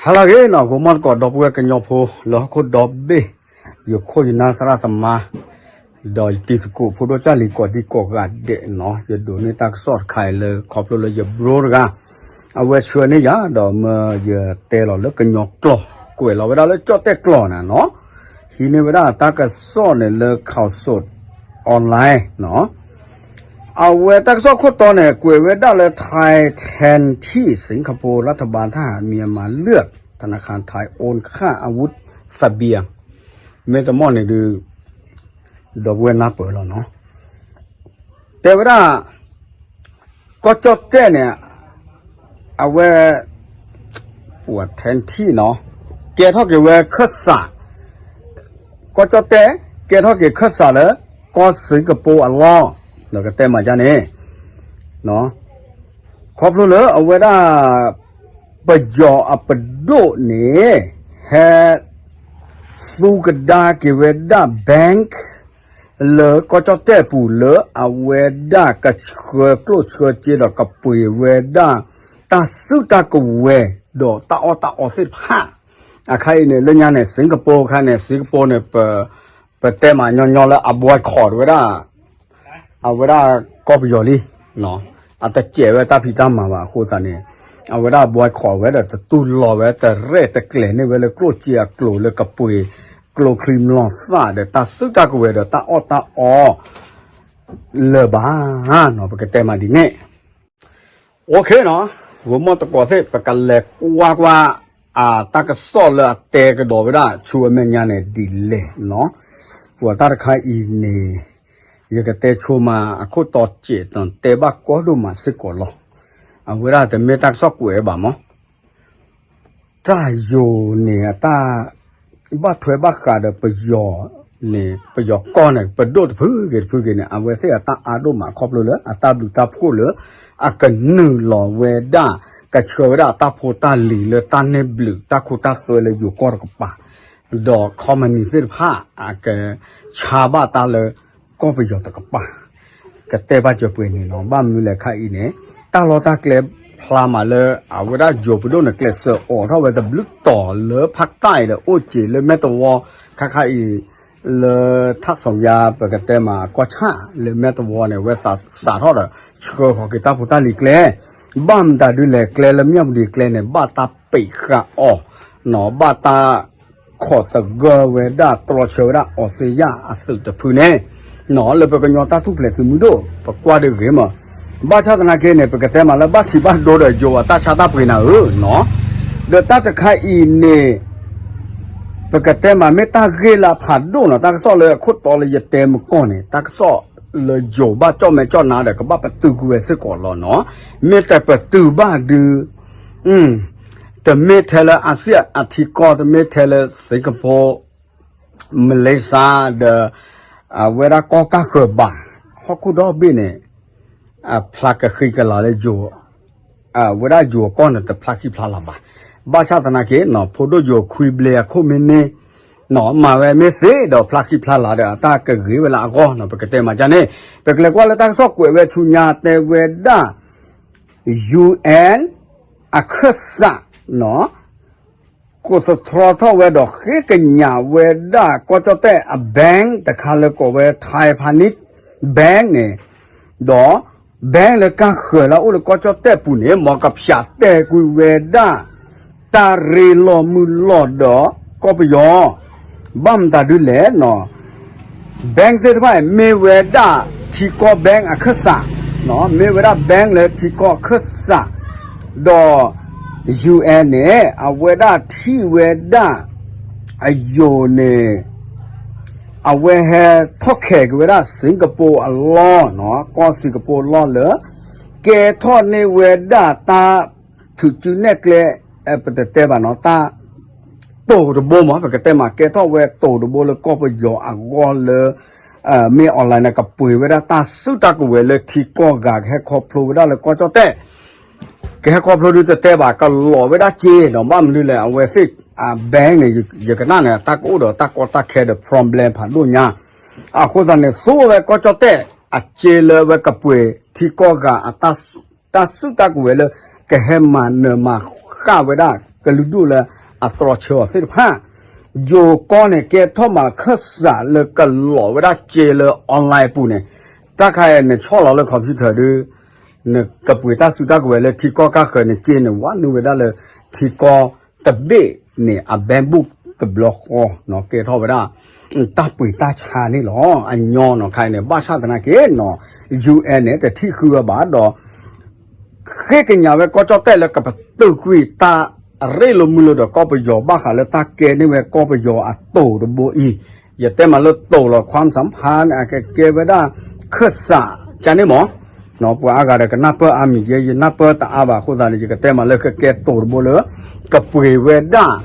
ဟါလၢအဂ့ၤနီၤ ဂီၤမီၢ်သကိး ဒီပုၢ်ဝဲၢ်ကညီဖိလၢဟီၣ်ခိၣ်ဒီဘ့ၣ်, ယခိၣ်ယနၢ်သရၣ်သမါ ဒီးယတံၤသကိးဖိဒိၣ်ကၢ်လံၤကိးဒံကိးဂၤဒဲးနီၤ, ယဒိးန့ၢ်တၢ်ကစီၣ်တခါအံၤလၢခီဖျိလၢယ bro တဂၤ အဝဲဆှၢန့ၢ်ယၤ ဒီးမၢယတဲလီၤလၢကညီကျိာ် ကွဲးလီၤဝဲဒၣ်လၢကၠီၣ်တဲၣ်ကျိာ်န့ၣ်နီၤ, ဟံးန့ၢ်ဝဲဒၣ်တၢ်ကစီၣ်န့ၣ်လၢ ข่าวสดออนไลน์ နီၤ အဝဲတၢ်ကစီၣ်ခိၣ်တီန့ၣ် ကွဲးဝဲဒၣ်လၢ ไทยแทนที่สิงคโปร์ รัฐบาลทหารเมียนมาเลือกธนาคารไทย โอนค่าอาวุธเสบียง မ့ၢ်တမီၢ်န့ၣ်ဒုး ဒီပုၢ်ဝဲၢ်နၢ်ပၢၢ်လီၤနီၤ, တဲဝဲဒၣ် ကီၢ်ကၠီၣ်တဲၣ်န့ၣ် အဝဲ ပှၤ แทนที่ နီၤ ကဲထီၣ်က့ၤဝဲခၢၣ်စး ကီၢ်ကၠီၣ်တဲၣ် ကဲထီၣ်က့ၤခၢၣ်စးလၢ ကီၢ်စ့ၣ်ကပီၤအလီၢ် ဒီးကတဲမၤဒ်န့ၣ် ခီဖျိလၢအဝဲဒၣ် ပယီၤအပဒိၣ်န့ၣ် ဟဲ သူကဒါက့ၤဝဲဒၣ် bank လၢကီၢ်ကၠီၣ်တဲၣ်ပူၤလၢအဝဲဒၣ်ကဆှၢ ကျိၣ်ဆှၢစ့ဒီးကပှ့ၤဝဲဒၣ် တၢ်စုတၢ်ကဝဲၤ ဒီးတၢ်အီၣ်တၢ်အီသ့ၣ်တဖၣ် အခါအံၤန့ၣ် လၢညါန့ၣ် စ့ၣ်ကပီၤအခါန့ၣ် စ့ၣ်ကပီၤန့ၣ် ပ ပတဲမၤညီညီလၢအ boycott ဝဲဒၣ် အဝဲဒၣ်ကီၢ်ပယီၤလံ အတစဲးဝဲတၢ်ဖံးတၢ်မၤဘၣ်အဃိသတးန့ၣ် အဝဲဒၣ် boycott ဝဲဒီးတတူၢ်လိာ်ဝဲ တရဲၣ်တကျဲၤန့ၢ်ဝဲလၢကျိၣ်စ့အကျိၤလၢကပှ့ၤ ကျိချံမျိာ်သၣ်ဒီးတၢ်စုတၢ်ကဝဲၤဒီးတၢ်အီၣ်တၢ်အီ လၢၤဘၣ်နီၤ ပကတဲမၤဒ်န့ၣ် OK နီၤ, ဂီၤမီၢ်သကိးသ့ၣ် ပကလဲၤကွၢ်ကွၢ် အတၢ်ကစီၣ်လၢအတဲကဒီးဝဲဒၣ် ဆူအမဲာ်ညါန့ၣ်ဒ်လဲၣ်နီၤ, ပှၤတၢ်တခါအံၤန့ၣ် ယကတဲဆိမးအခိၣ်တီစဲး တဲဘၣ်ကီဒိၣ်မးစ့ၢ်ကီးလီၤ, အဝဲဒၣ်တမ့ၢ်တၢ်ကစီၣ်ကွဲးဘၣ်မး တၢ်ယိၤန့ၣ်အတၢ် ဘၣ်ထွဲဘၣ်ဃးဒီးပယီၤန့ၣ် ပယီၤကီၢ်န့ၣ် ပဒိၣ်တဖုဂ့ၤတဖုဂ့ၤန့ၣ် အဝဲသ့ၣ်အတၢ်အါဒိၣ်မးခီဖျိလၢ အတၢ်ဘျုးတၢ်ဖှိၣ်လၢ အကနုာ်လီၤဝဲဒၣ် ကဆှၢဝဲဒၣ်အတၢ်ဖိတၢ်လံၤလၢတၢ်န့ၢ်ဘျုးတၢ်ခိတၢ်သွဲလၢယိၤကီၢ်တကပၤ ဒီး company သ့ၣ်တဖၣ် အကဆါဘၣ်တၢ်လၢ ကီၢ်ပယီၤတကပၤ ကတဲဘၣ်စၢၤပှဲၤန့ၣ်နီၤ, ဘၣ်မနုၤလဲၣ်ခါအံၤန့ၣ် တၢ်လီၢ်တၢ်ကျဲဖျါမးလၢ အဝဲဒၣ်ယိၤပဒိၣ်န့ၣ် ကျဲးစၢးအိးထီၣ်ဝဲတဘျုးတီၤလၢဖးတၢ်အံၤဒီး အိၣ်စ့းလၢမဲၢ်တဝီ ခါခါအံၤ လၢထၣ်စီၤယါ ပကတဲမးကီၢ်ဆၣ်လၢမဲၢ်တဝီန့ၣ် ဝဲသးစးထီၣ်ဒီး ဆှၢဃီၤက့ၤတၢ်ဖိတၢ်လံၤကျဲ ဘၣ်မတၤဒုလဲၣ် ကျဲလၢမၠၣ်ဝတံၤကျဲန့ၣ် ဘၣ်တၢ်ပံးဃာ်အီၤ ဘၣ်တၢ် ခိးသဂၢၢ်ဝဲဒၣ် တြီဆၢဝဲဒၣ်အီစ့ယၣ်အသုးတဖုန့ၣ် နီၤ လၢပကညီတၢ်ထူၣ်ဖျဲးသုးမုၢ်ဒိၣ် ပကွၢ်ဒ်ဂ့ၤမး, ဘၣ်ဆၣ်သနာ်က့န့ၣ် ပကတဲမးလၢဘၣ်ထံးဘၣ်ဒိဒီးယိၤအတၢ်ဆါတၢ်ပှ့ၤနၤဧၢ နီၤ, ဒီးတၢ်တခါအံၤန့ၣ် ပကတဲမးမ့ၢ်တၢ်ဂ့ၢ်လၢအဖးဒိၣ်နီၤ, တၢ်ကစီၣ်လၢအခိၣ်တီလၢယတဲမကီၢ်န့ၣ် တၢ်ကစီၣ်လၢယိၤဘၣ်ကၠီၣ်မဲာ်ကၠီၣ်နါဒီး ကဘၣ်ပတုာ်ကွံာ်ဝဲစ့ၢ်ကီးလီၤနီၤ, မ့ၢ်တပတုာ်ဘၣ်ဒုး တမ့ၢ်ထဲလၢ อาเซียน အထံကီၢ် တမ့ၢ်ထဲလၢ စ့ၣ်ကပီၤ မလ့ၡါ ဒီး အဝဲဒၣ်ကီၢ်ကၢ်ဃၢၤဘၣ်, ဟီၣ်ခိၣ်ဒီဘ့ၣ်န့ၣ် အဖျါကဃံကလၤလၢယိၤ အဝဲဒၣ်ယိၤအကီၢ်န့ၣ် တဖျါခံဖျါလၢၤဘၣ်, ဘၣ်ဆၣ်သနာ်က့နီၤ ဖိဒိၣ်ယိၤခွံဘျဲအခိၣ်မ့ၢ်န့ၢ် နီၤ မၤဝဲမ့ၢ်သ့ဒီးဖျါခံဖျါလၢၤဒီး အတၢ်ကဂ့ၤဝဲလၢအဂီၢ်နီၤ ပကတဲမးဒ်န့ၣ်, ပကလဲၤကွၢ်လၢတၢ်ကစီၣ်ကွဲးဝဲဆူညါတဲဝဲဒၣ် UN အခၢၣ်စး နီၤ ကိးသတြီထီၣ်ဝဲဒီးဃ့ကညးဝဲဒၣ်ကီၢ်ကၠီၣ်တဲၣ်အ bank တခါလၢကိးဝဲ ไทยพาณิชย์ bank န့ၣ် ဒီး bank လၢကၢ်ဃၢၤလၢအအိၣ်လၢကီၢ်ကၠီၣ်တဲၣ်ပူၤန့ၣ် မ်ကဖၠးတဲာ်ကွံာ်ဝဲဒၣ် တၢ်ရ့လိာ်မုာ်လိာ်ဒီးကီၢ်ပယီၤ ဘၣ်မတၤဒုလဲၣ်နီၤ bank သ့ၣ်တဖၣ်အံၤ မ့ၢ်ဝဲဒၣ်ထံကီၢ် bank အခၢၣ်စး, မ့ၢ်ဝဲဒၣ် bank လၢထံကီၢ်အခၢၣ်စး, ဒီး UN န့ၣ် အဝဲဒၣ်ထံၣ်ဝဲဒၣ် အယိၤန့ၣ် အဝဲဟဲထီၣ်ခဲးက့ၤဝဲဒၣ် စ့ၣ်ကပီၤအလီၢ်နီၤ, ကီၢ်စ့ၣ်ကပီၤအလီၢ်လၢ ကဲထီၣ်န့ၢ်ဝဲဒၣ်တၢ် ထုးစုနဲၣ်ကျဲ ပတတဲဘၣ်နီၤ, တၢ် တိၤတဘိမး ပကတဲမး ကဲထီၣ်ဝဲတိၤတဘိလၢကီၢ်ပယီၤအဂီၢ်လၢ မ့ၢ် online န့ၣ် ကပှ့ၤဝဲဒၣ်တၢ်စုတၢ်ကဝဲၤလၢထံကီၢ်ဂၤကဟဲခီဖျိဝဲဒၣ်လၢကီၢ်ကၠီၣ်တဲၣ်, ကဟဲခီဖျိဒုတတဲဘၣ် ကလီၤဝဲဒၣ်စ့နီၤ, ဘၣ်မနုၤလဲၣ် အဝဲသ့ၣ် bank န့ၣ် ယကနၣ်န့ၣ် တၢ်ကအိၣ်ဒီးတၢ်ကီတၢ်ခဲဒီး problem ဖးဒိၣ်ညါ, အဃိသတးန့ၣ် သူဝဲကီၢ်ကၠီၣ်တဲၣ် အစ့လၢအဝဲကပှ့ၤထံကီၢ်ဂၤအ တၢ်စုတၢ်ကဝဲၤလၢ ကဟဲမၤနၢၤမၤဃၣ်ဝဲဒၣ်ကလုာ်ဒူၣ်လၢ အတြီဆၢအီၤသ့ၣ်တဖၣ်, ယိၤကီၢ်န့ၣ် ကဲထီၣ်မးခၢၣ်စးလၢကလီၤဝဲဒၣ်စ့လၢ online အပူၤန့ၣ်, တၢ်ခါအံၤနဆီၣ်လီၤလၢ computer ဒုး နကပှ့ၤတၢ်စုတၢ်ကဝဲၤလၢထံကီၢ်ကါဃၢၤန့ၣ် စ့န့ၣ် ဝးနုာ်ဝဲဒၣ်လၢထံကီၢ်တဘ့ၣ်န့ၣ် အ bank book တဘျီဃီ, ကဲထီၣ်ဝဲဒၣ် တၢ်ပှ့ၤတၢ်ဆါန့ၣ်လီၤ. အညီနီၤ ခါအံၤန့ၣ် ဘၣ်ဆၣ်သနာ်က့နီၤ UN န့ၣ် တထံၣ်ဃုဝဲဘၣ်ဒီး ဃ့ကညးဝဲကီၢ်ကၠီၣ်တဲၣ်လၢကပတုာ်ကွံာ်တၢ် ရ့လိာ်မုာ်လိာ်ဒီးကီၢ်ပယီၤ ဘၣ်ဃးလၢတၢ်ကဲန့ၢ်ဝဲကီၢ်ပယီၤအတိၤတဘိအံၤ, ယတဲမးလၢတိၤလီၤ ความสัมพันธ์ အကကဲဝဲဒၣ်ခၢၣ်စးကန့ၣ်မး, ပှၤအါဂၤဒီးကနၢ်ပၢၢ်အါမံၤယဲ ယနၢ်ပၢၢ်တအါဘၣ်အဃိသတးန့ၣ် ယကတဲမးလၢကကဲတိၤတဘိလၢ ကပှ့ၤဝဲဒၣ်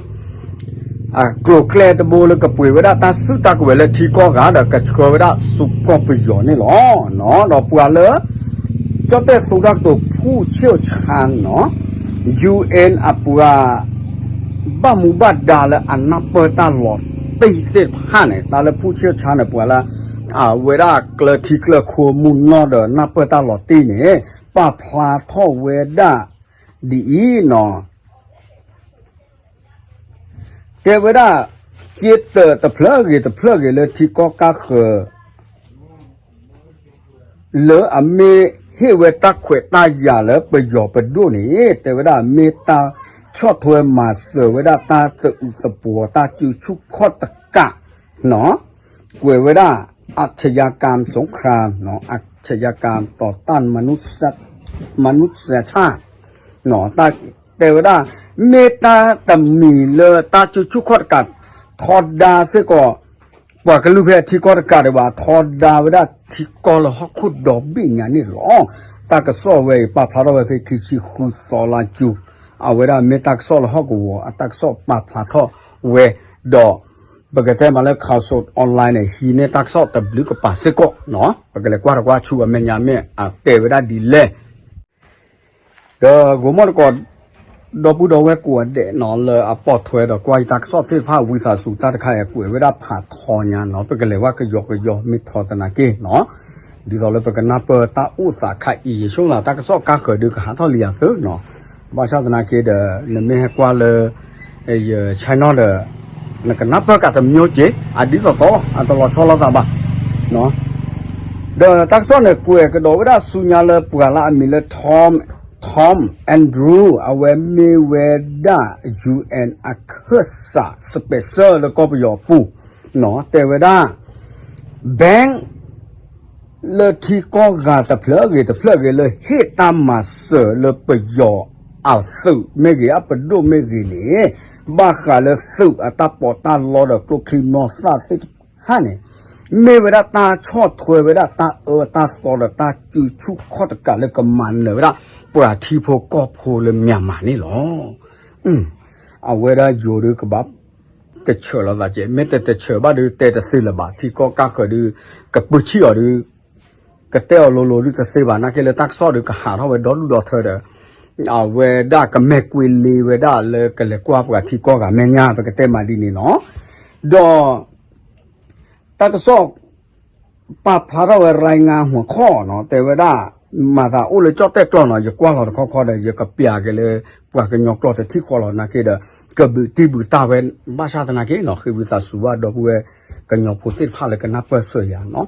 အကျိၤကျဲတဘိလၢကပှ့ၤဝဲဒၣ်တၢ်စုတၢ်ကဝဲၤလၢထံကီၢ်ဂၤဒီးကဆှၢဝဲဒၣ်ဆူကီၢ်ပယီၤန့ၣ်လီၤ. ဒီးပှၤလၢ ကၠီၣ်တဲၣ်သူတၢ်ကတိၤ ဖူၣ်ဆ့ၣ်ဆါနီၤ UN အပှၤ ဘၣ်မူဘၣ်ဒါလၢအနၢ်ပၢၢ်တၢ်လီၤတံၢ်သ့ၣ်တဖၣ်န့ၣ် တၢ်လၢဖူၣ်ဆ့ၣ်ဆါန့ၣ် ပှၤလၢ အဝဲဒၣ်ကျၢထံကျၢခိမူနီၢ်ဒီးနၢ်ပၢၢ်တၢ်လီၤတံၢ်န့ၣ် ပာ်ဖျါထီၣ်ဝဲဒၣ်ဒ်အံၤနီၤ တဲဝဲဒၣ် က့တၢၢ်တဖျၢၣ်ဂ့ၤတဖျၢၣ်ဂ့ၤလၢထံကီၢ်ကါဃၢၤ လၢအမ့ၢ်ဟ့ၣ်ဝဲတၢ်ခွဲးတၢ်ယာ်လၢပယီၤပဒိၣ်န့ၣ် တဲဝဲဒၣ်မ့ၢ်တၢ်ဆီၣ်ထွဲမၤစၢၤဝဲဒၣ်တၢ်သအုးသပှီၤတၢ်စုဆူၣ်ခီၣ်တကးနီၤ ကွဲးဝဲဒၣ် อาชญากรรมสงครามနီၤ อาชญากรรมต่อต้านมนุษย์ มนุษยชาติ တဲဝဲဒၣ် မ့ၢ်တၢ်တမံၤလၢတၢ်စုဆူၣ်ခီၣ်တကး ထီဒါစ့ၢ်ကီး ပှၤကလုာ်ဖဲထံကီၢ်တကးဒံးဘၣ် ထီဒါဝဲဒၣ်ထံကီၢ်လၢဟီၣ်ခိၣ်ဒီဘ့ၣ်ညါန့ၣ်လီၤ. တၢ်ကစီၣ်ဝဲအံၤ ပာ်ဖျါထီၣ်ဝဲဖဲခံဆံဃုသီလါကၠူ အဝဲဒၣ်မ့ၢ်တၢ်ကစီၣ်လၢဟီၣ်ကဝီၤ အတၢ်ကစီၣ်ပာ်ဖျါထီၣ်ဝဲ ဒီး ပကတဲမးလၢ Khaosod Online န့ၣ် ဟံးန့ၢ်တၢ်ကစီၣ်တဘျုးကပၤစ့ၢ်ကီးနီၤ ပကလဲၤကွၢ်တကွၢ်ဆူအမဲာ်ညါမ့ၢ်အတဲဝဲဒၣ်ဒ်လဲၣ် ဒီးဂိၤမီၢ်တကိး ဒီပုၢ်ဒီဝဲၢ်ကိးဂၤဒဲးနီၤ လၢအပိာ်ထွဲဒီးကွၢ်ယတၢ်ကစီၣ်သ့ၣ်တဖၣ် ဝံသးစူၤ တၢ်တခါအံၤကွဲးဝဲဒၣ်ဖးထီညါနီၤ ပကလဲၤဝဲကယီကယီ မ့ၢ်ထီသနာ်က့နီၤ ဒ်သိးလၢပကနၢ်ပၢၢ်တၢ်အိၣ်သးခါအံၤ ယဆိကမိၣ်သးတၢ်ကစီၣ်ကါဃၢၤဒုးကဟးထီၣ်လံယၤသၢနီၤ ဘၣ်ဆၣ်သနာ်က့ဒီး နမ့ၢ်ဟဲကွၢ်လၢ ယ channel ဒီး နကနၢ်ပၢၢ်ကးတမျိုးက့ အဒ်သိးသိးလီၤ အတလီၤဆီလိာ်သးဘၣ် ဒီးတၢ်ကစီၣ်န့ၣ် ကွဲးကဒီးဝဲဒၣ်ဆူညါလၢပှၤလၢအမံၤလၢ Tom Tom Andrew အဝဲမ့ၢ်ဝဲဒၣ် UN အခၢၣ်စး special လၢကီၢ်ပယီၤအပူၤ တဲဝဲဒၣ် bank လၢထံကီၢ်ဂၤတဖျၢၣ်ဂ့ၤတဖျၢၣ်ဂ့ၤလၢဟ့ၣ်တၢ်မၤစၢၤလၢပယီၤအသုးမ့ၢ်ဂ့ၤ အပဒိၣ်မ့ၢ်ဂ့ၤန့ၣ် ဘၣ်ဃးလၢသုးအတၢ်ပီးတၢ်လီဒီးကျိချံမျိာ်သၣ်သ့ၣ်တဖၣ်န့ၣ် မ့ၢ်ဝဲဒၣ်တၢ်ဆီၣ်ထွဲဝဲဒၣ်တၢ်အၢတၢ်သီဒီးတၢ်စုဆူၣ်ခီၣ်တကးလၢကမၤနၢၤဝဲဒၣ် ပှၤထံဖိကီၢ်ဖိလၢ Myanmar န့ၣ်လီၤ. အဝဲဒၣ်ယိၤဒုးကဘၣ် တဆၢးလီၤသးကဲ မ့ၢ်တတဆၢးဘၣ်ဒုးတဲတသ့လၢၤဘၣ် ထံကီၢ်ကါဃၢၤဒုး ကပုၢ်ဆံၣ်အီၤဒုး ကတဲအီၤလိၤလိၤဒုးတသ့ဘၣ် နာ်က့လၢတၢ်ကစီၣ်ဒုးကဟးထီၣ်ဝဲဒီဒူၣ်ဒီထၢဒီး အဝဲဒၣ်ကမဲာ်ကွံာ်လ့ဝဲဒၣ်လၢကလဲၤကွၢ်ပှၤထံကီၢ်ဂၤမဲာ်ညါ ပကတဲမးဒ်န့ၣ်နီၤ ဒီး တၢ်ကစီၣ် ပာ်ဖျါထီၣ်ဝဲ ရၢၢ်ငါဟူၣ်ခီၣ်နီၤ တဲဝဲဒၣ် မၤသးအိၣ်လၢကၠီၣ်တဲၣ်ကျိာ်နီၤ ယကွၢ်လီၤတခီခီဒီး ယကပျးက့ၤလၢ ပှၤကညီကျိာ်တထံၣ်ဃီလီၤ နာ်က့ဒီး ကဘုးတံၢ်ဘုးတၢ်ဝဲ ဘၣ်ဆၣ်သနာ်က့နီၤ ဃ့ဝံသးစူၤဘၣ် ဒီပုၢ်ဝဲၢ်ကညီဖိသ့ၣ်တဖၣ်လၢကနၢ်ပၢၢ်စၢၤယၤနီၤ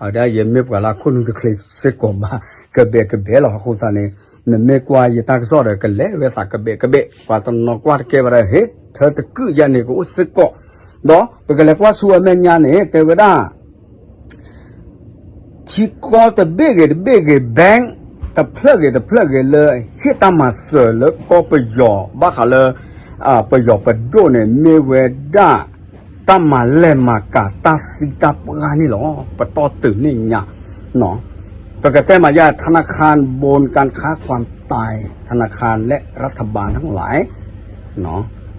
အဝဲဒၣ်ယမ့ၢ်ပှၤလၢအခိၣ်နူာ်တချ့စ့ၢ်ကီးဘၣ် ကဘဲးကဘဲးလီၤ အဃိသတးန့ၣ် နမ့ၢ်ကွၢ်ယတၢ်ကစီၣ်ဒီး ကလဲၤဝဲသးကဘဲးကဘဲး ပှၤတနီၤကွၢ်တကဲဘၣ်ဒီး ဟ့ၣ် ထၢတကုၢ်ယၤန့ၣ်ကအိၣ်စ့ၢ်ကီး ဒီးပကလဲၤကွၢ်ဆူအမဲာ်ညါန့ၣ် တဲဝဲဒၣ် ထံကီၢ်တဘ့ၣ်ဂ့ၤတဘ့ၣ်ဂ့ၤ bank တဖျၢၣ်ဂ့ၤတဖျၢၣ်ဂ့ၤလၢ ဟ့ၣ်တၢ်မၤစၢၤလၢကီၢ်ပယီၤ ဘၣ်ဃးလၢ ပယီၤပဒိၣ်န့ၣ် မ့ၢ်ဝဲဒၣ် တၢ်မၤလဲၢ်မၤကၤတၢ်သံတၢ်ပှၢ်န့ၣ်လီၤ. ပတီၢ်တုၤန့ၣ်ညါ ပကတဲမးယါ ธนาคาร บนการค้าความตาย ธนาคาร และรัฐบาลทั้งหลาย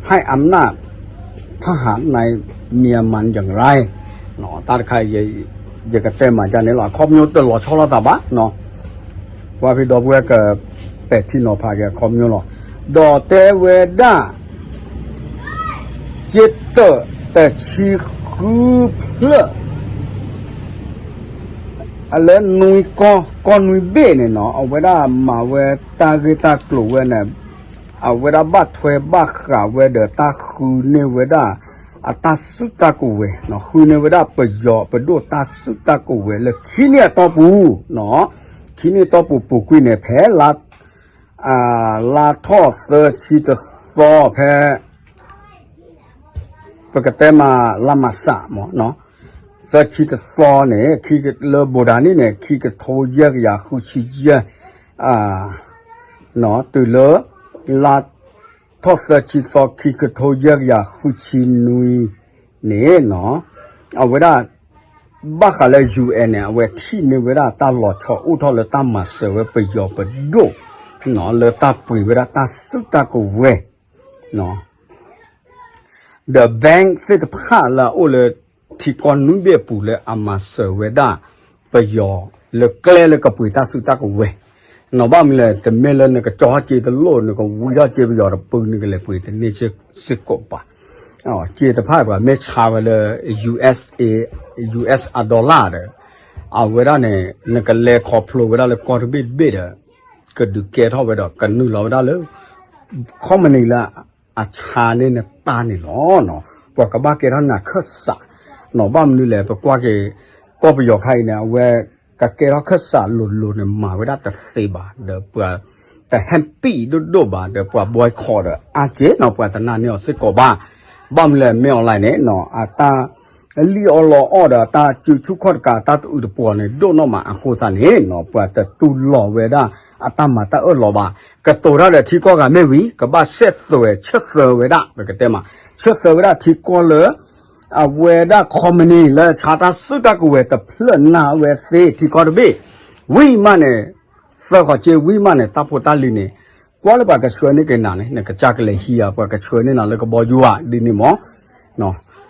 ให้อำนาจทหารในเมียนมาอย่างไร တၢ်တခါ ယကတဲမးယါန့ၣ်လီၤ အခီပညီတလီၤဆီလိာ်သးဘၣ် ကွၢ်ဖဲဒီပုၢ်ဝဲၢ်ကပဲာ်ထံနီၤဖးက့ၤအခီပညီလီၤ ဒီးတဲဝဲဒၣ် က့တၢၢ်တဆံဃုဖျၢၣ် အလၢနွံကီၢ် ကီၢ်နွံဘ့ၣ်န့ၣ်နီၤ အဝဲဒၣ်မၤဝဲတၢ်ဂ့ၢ်တၢ်ကျိၤဝဲန့ၣ် အဝဲဒၣ်ဘၣ်ထွဲဘၣ်ဃးဝဲဒီးတၢ်ဃုန့ၢ်ဝဲဒၣ် အတၢ်စုတၢ်ကဝဲၤ, ဃုန့ၢ်ဝဲဒၣ်ပယီၤပဒိၣ်တၢ်စုတၢ်ကဝဲၤလၢခံနံၣ်အတီၢ်ပူၤ, ခံနံၣ်အတီၢ်ပူၤပူၤကွံာ်န့ၣ် ဖဲလါ လါထီၣ်သၢဆံတသီဖဲ ပကတဲမးလါမးစးမး, သၢဆံတသီန့ၣ် လၢဘိးဒၣ်န့ၣ်န့ၣ် ခံကထိယဲၢ်ကယၤဃုဆံယဲၢ်, တုၤလၢ လါထီၣ်သၢဆံသီ ခံကထိယဲၢ်ကယၤဃုဆံနွံန့ၣ် အဝဲဒၣ် ဘၣ်ဃးလၢ ယူၣ်အဲၣ်န့ၣ် အဝဲထံၣ်န့ၢ်ဝဲဒၣ်တၢ်လီၤဆီအိၣ်ထီၣ်လၢတၢ်မၤစၢၤဝဲပယီၤပဒိၣ် လၢတၢ်ပှ့ၤဝဲဒၣ်တၢ်စုတၢ်ကဝဲၤ ဒီး bank သ့ၣ်တဖၣ်လၢအအိၣ်လၢထံကီၢ်နွံဘ့ၣ်အပူၤလၢအမၤစၢၤဝဲဒၣ် ပယီၤလၢကျဲလၢကပှ့ၤတၢ်စုတၢ်ကဝဲၤ, ဘၣ်မနုၤလဲၣ် တမ့ၢ်လၢနကကၠီထီၣ်စ့တလိၣ် နကဝံထီၣ်စ့ပယီၤတပူၤ နကလဲၤပှ့ၤတန့ၢ်စ့ၢ်ကီးဘၣ်. စ့တဖၣ်ပှၤမ့ၢ်ဆါဝဲလၢ ယူၣ်အ့းအ့, ယူၣ်အ့းအ dollar ဒီး အဝဲဒၣ်န့ၣ် နကလဲၤခီဖျိဝဲဒၣ်လၢကီၢ်တဘ့ၣ်တဘ့ၣ်ဒီး ကဒုးကဲထီၣ်ဝဲဒီးကနုာ်လီၤဝဲဒၣ်လၢ company လၢအဆါန့ၢ်နတၢ်န့ၣ်လီၤ. ပှၤကဘၣ်ကဲထီၣ်နၤခၢၣ်စး, ဘၣ်မနုၤလဲၣ် ပကွၢ်က့ၤ ကီၢ်ပယီၤခါအံၤန့ၣ် အဝဲကကဲထီၣ်ခၢၣ်စးလိၤလိၤန့ၣ် မၤဝဲဒၣ်တသ့ဘၣ် ဒီးပှၤတဟဲပံၣ်ဒိၣ်ဒိၣ်ဘၣ် ဒီးပှၤ boycott ဒီးအါက့နီၤ ပှၤတနာ်န့ၢ်အီၤစ့ၢ်ကီးဘၣ်. ဘၣ်မနုၤလဲၣ် မ့ၢ် online န့ၣ် အတၢ် လံၣ်အီၣ်လီအီၣ်ဒီးတၢ်စုဆူၣ်ခီၣ်တကး တၢ်တအုးတပှီၤန့ၣ် ဒိၣ်နီၢ်မးအဃိသတးန့ၣ် ပှၤတတူၢ်လိာ်ဝဲဒၣ်အတၢ်မၤတၢ်အၢၣ်လီၤဘၣ်. ကတိၤတၢ်ဒီးထံကီၢ်ဂၤမ့ၢ်ဝံၤ ကဘၣ်ဆဲးသွဲးဆၢသၢဝဲဒၣ် ပကတဲမး ဆၢသၢဝဲဒၣ်ထံကီၢ်လၢ အဝဲဒၣ် company လၢဆါတၢ်စုတၢ်ကဝဲၤတဖျၢၣ်နာ်ဝဲသ့ၣ်ထံကီၢ်တဘ့ၣ် ဝံၤမးန့ၣ် သၢခီၣ်က့ဝံၤမးန့ၣ် တၢ်ဖိတၢ်လံၤန့ၣ် ကွၢ်လၢပှၤကဆှၢန့ၢ်က့ၤနၤန့ၣ် နကစၢ်ကလဲၤဟံးဧါ ပှၤကဆှၢန့ၢ်နၤလၢကဘီယူၤဧါ ဒ်န့ၣ်မး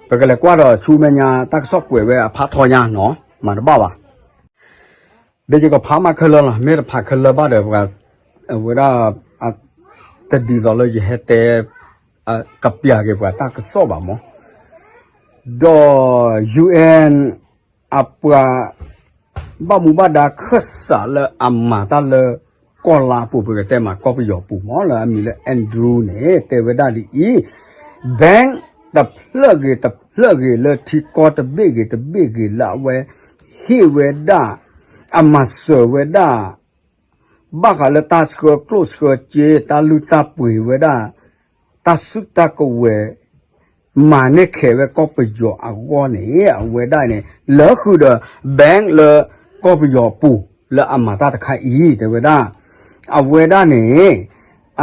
ပကလဲၤကွၢ်ဒီးဆူမဲာ်ညါ တၢ်ကစီၣ်ကွဲးဝဲအဖးထီညါနီၤ မၤတဘၣ်ဘၣ်. ဒီးယကဖးမးခဲလၢာ်လီၤ မ့ၢ်တဖးခဲလၢာ်ဘၣ်ဒီး ပှၤ အဝဲဒၣ် တဒ်သိးလၢယဟဲတဲ ကပျးက့ၤပှၤတၢ်ကစီၣ်ဘၣ်မး ဒီး ယူၣ်အဲၣ် အပှၤ ဘၣ်မူဘၣ်ဒါခၢၣ်စးလၢအမၤတၢ်လၢ ကီၢ်လါအပူၤ ပကတဲမးကီၢ်ပယီၤပူၤမး လၢအမံၤလၢ Andrew န့ၣ် တဲဝဲဒၣ်ဒ်အံၤ bank တဖျၢၣ်ဂ့ၤတဖျၢၣ်ဂ့ၤလၢထံကီၢ်တဘ့ၣ်ဂ့ၤတဘ့ၣ်ဂ့ၤလၢအဝဲ ဟ့ၣ်ဝဲဒၣ် အမၤစၢၤဝဲဒၣ် ဘၣ်ဃးလၢတၢ်ဆှၢကျိၣ်ဆှၢစ့ တၢ်လုၢ်တၢ်ပှ့ၤဝဲဒၣ် တၢ်စုတၢ်ကဝဲၤ မၤန့ၢ်ခဲးဝဲကီၢ်ပယီၤအဂီၢ်န့ၣ် အဝဲဒၣ်န့ၣ် လၢဃုာ်ဒီး bank လၢကီၢ်ပယီၤအပူၤ လၢအမၤတၢ်တခါအံၤ တဲဝဲဒၣ် အဝဲဒၣ်န့ၣ်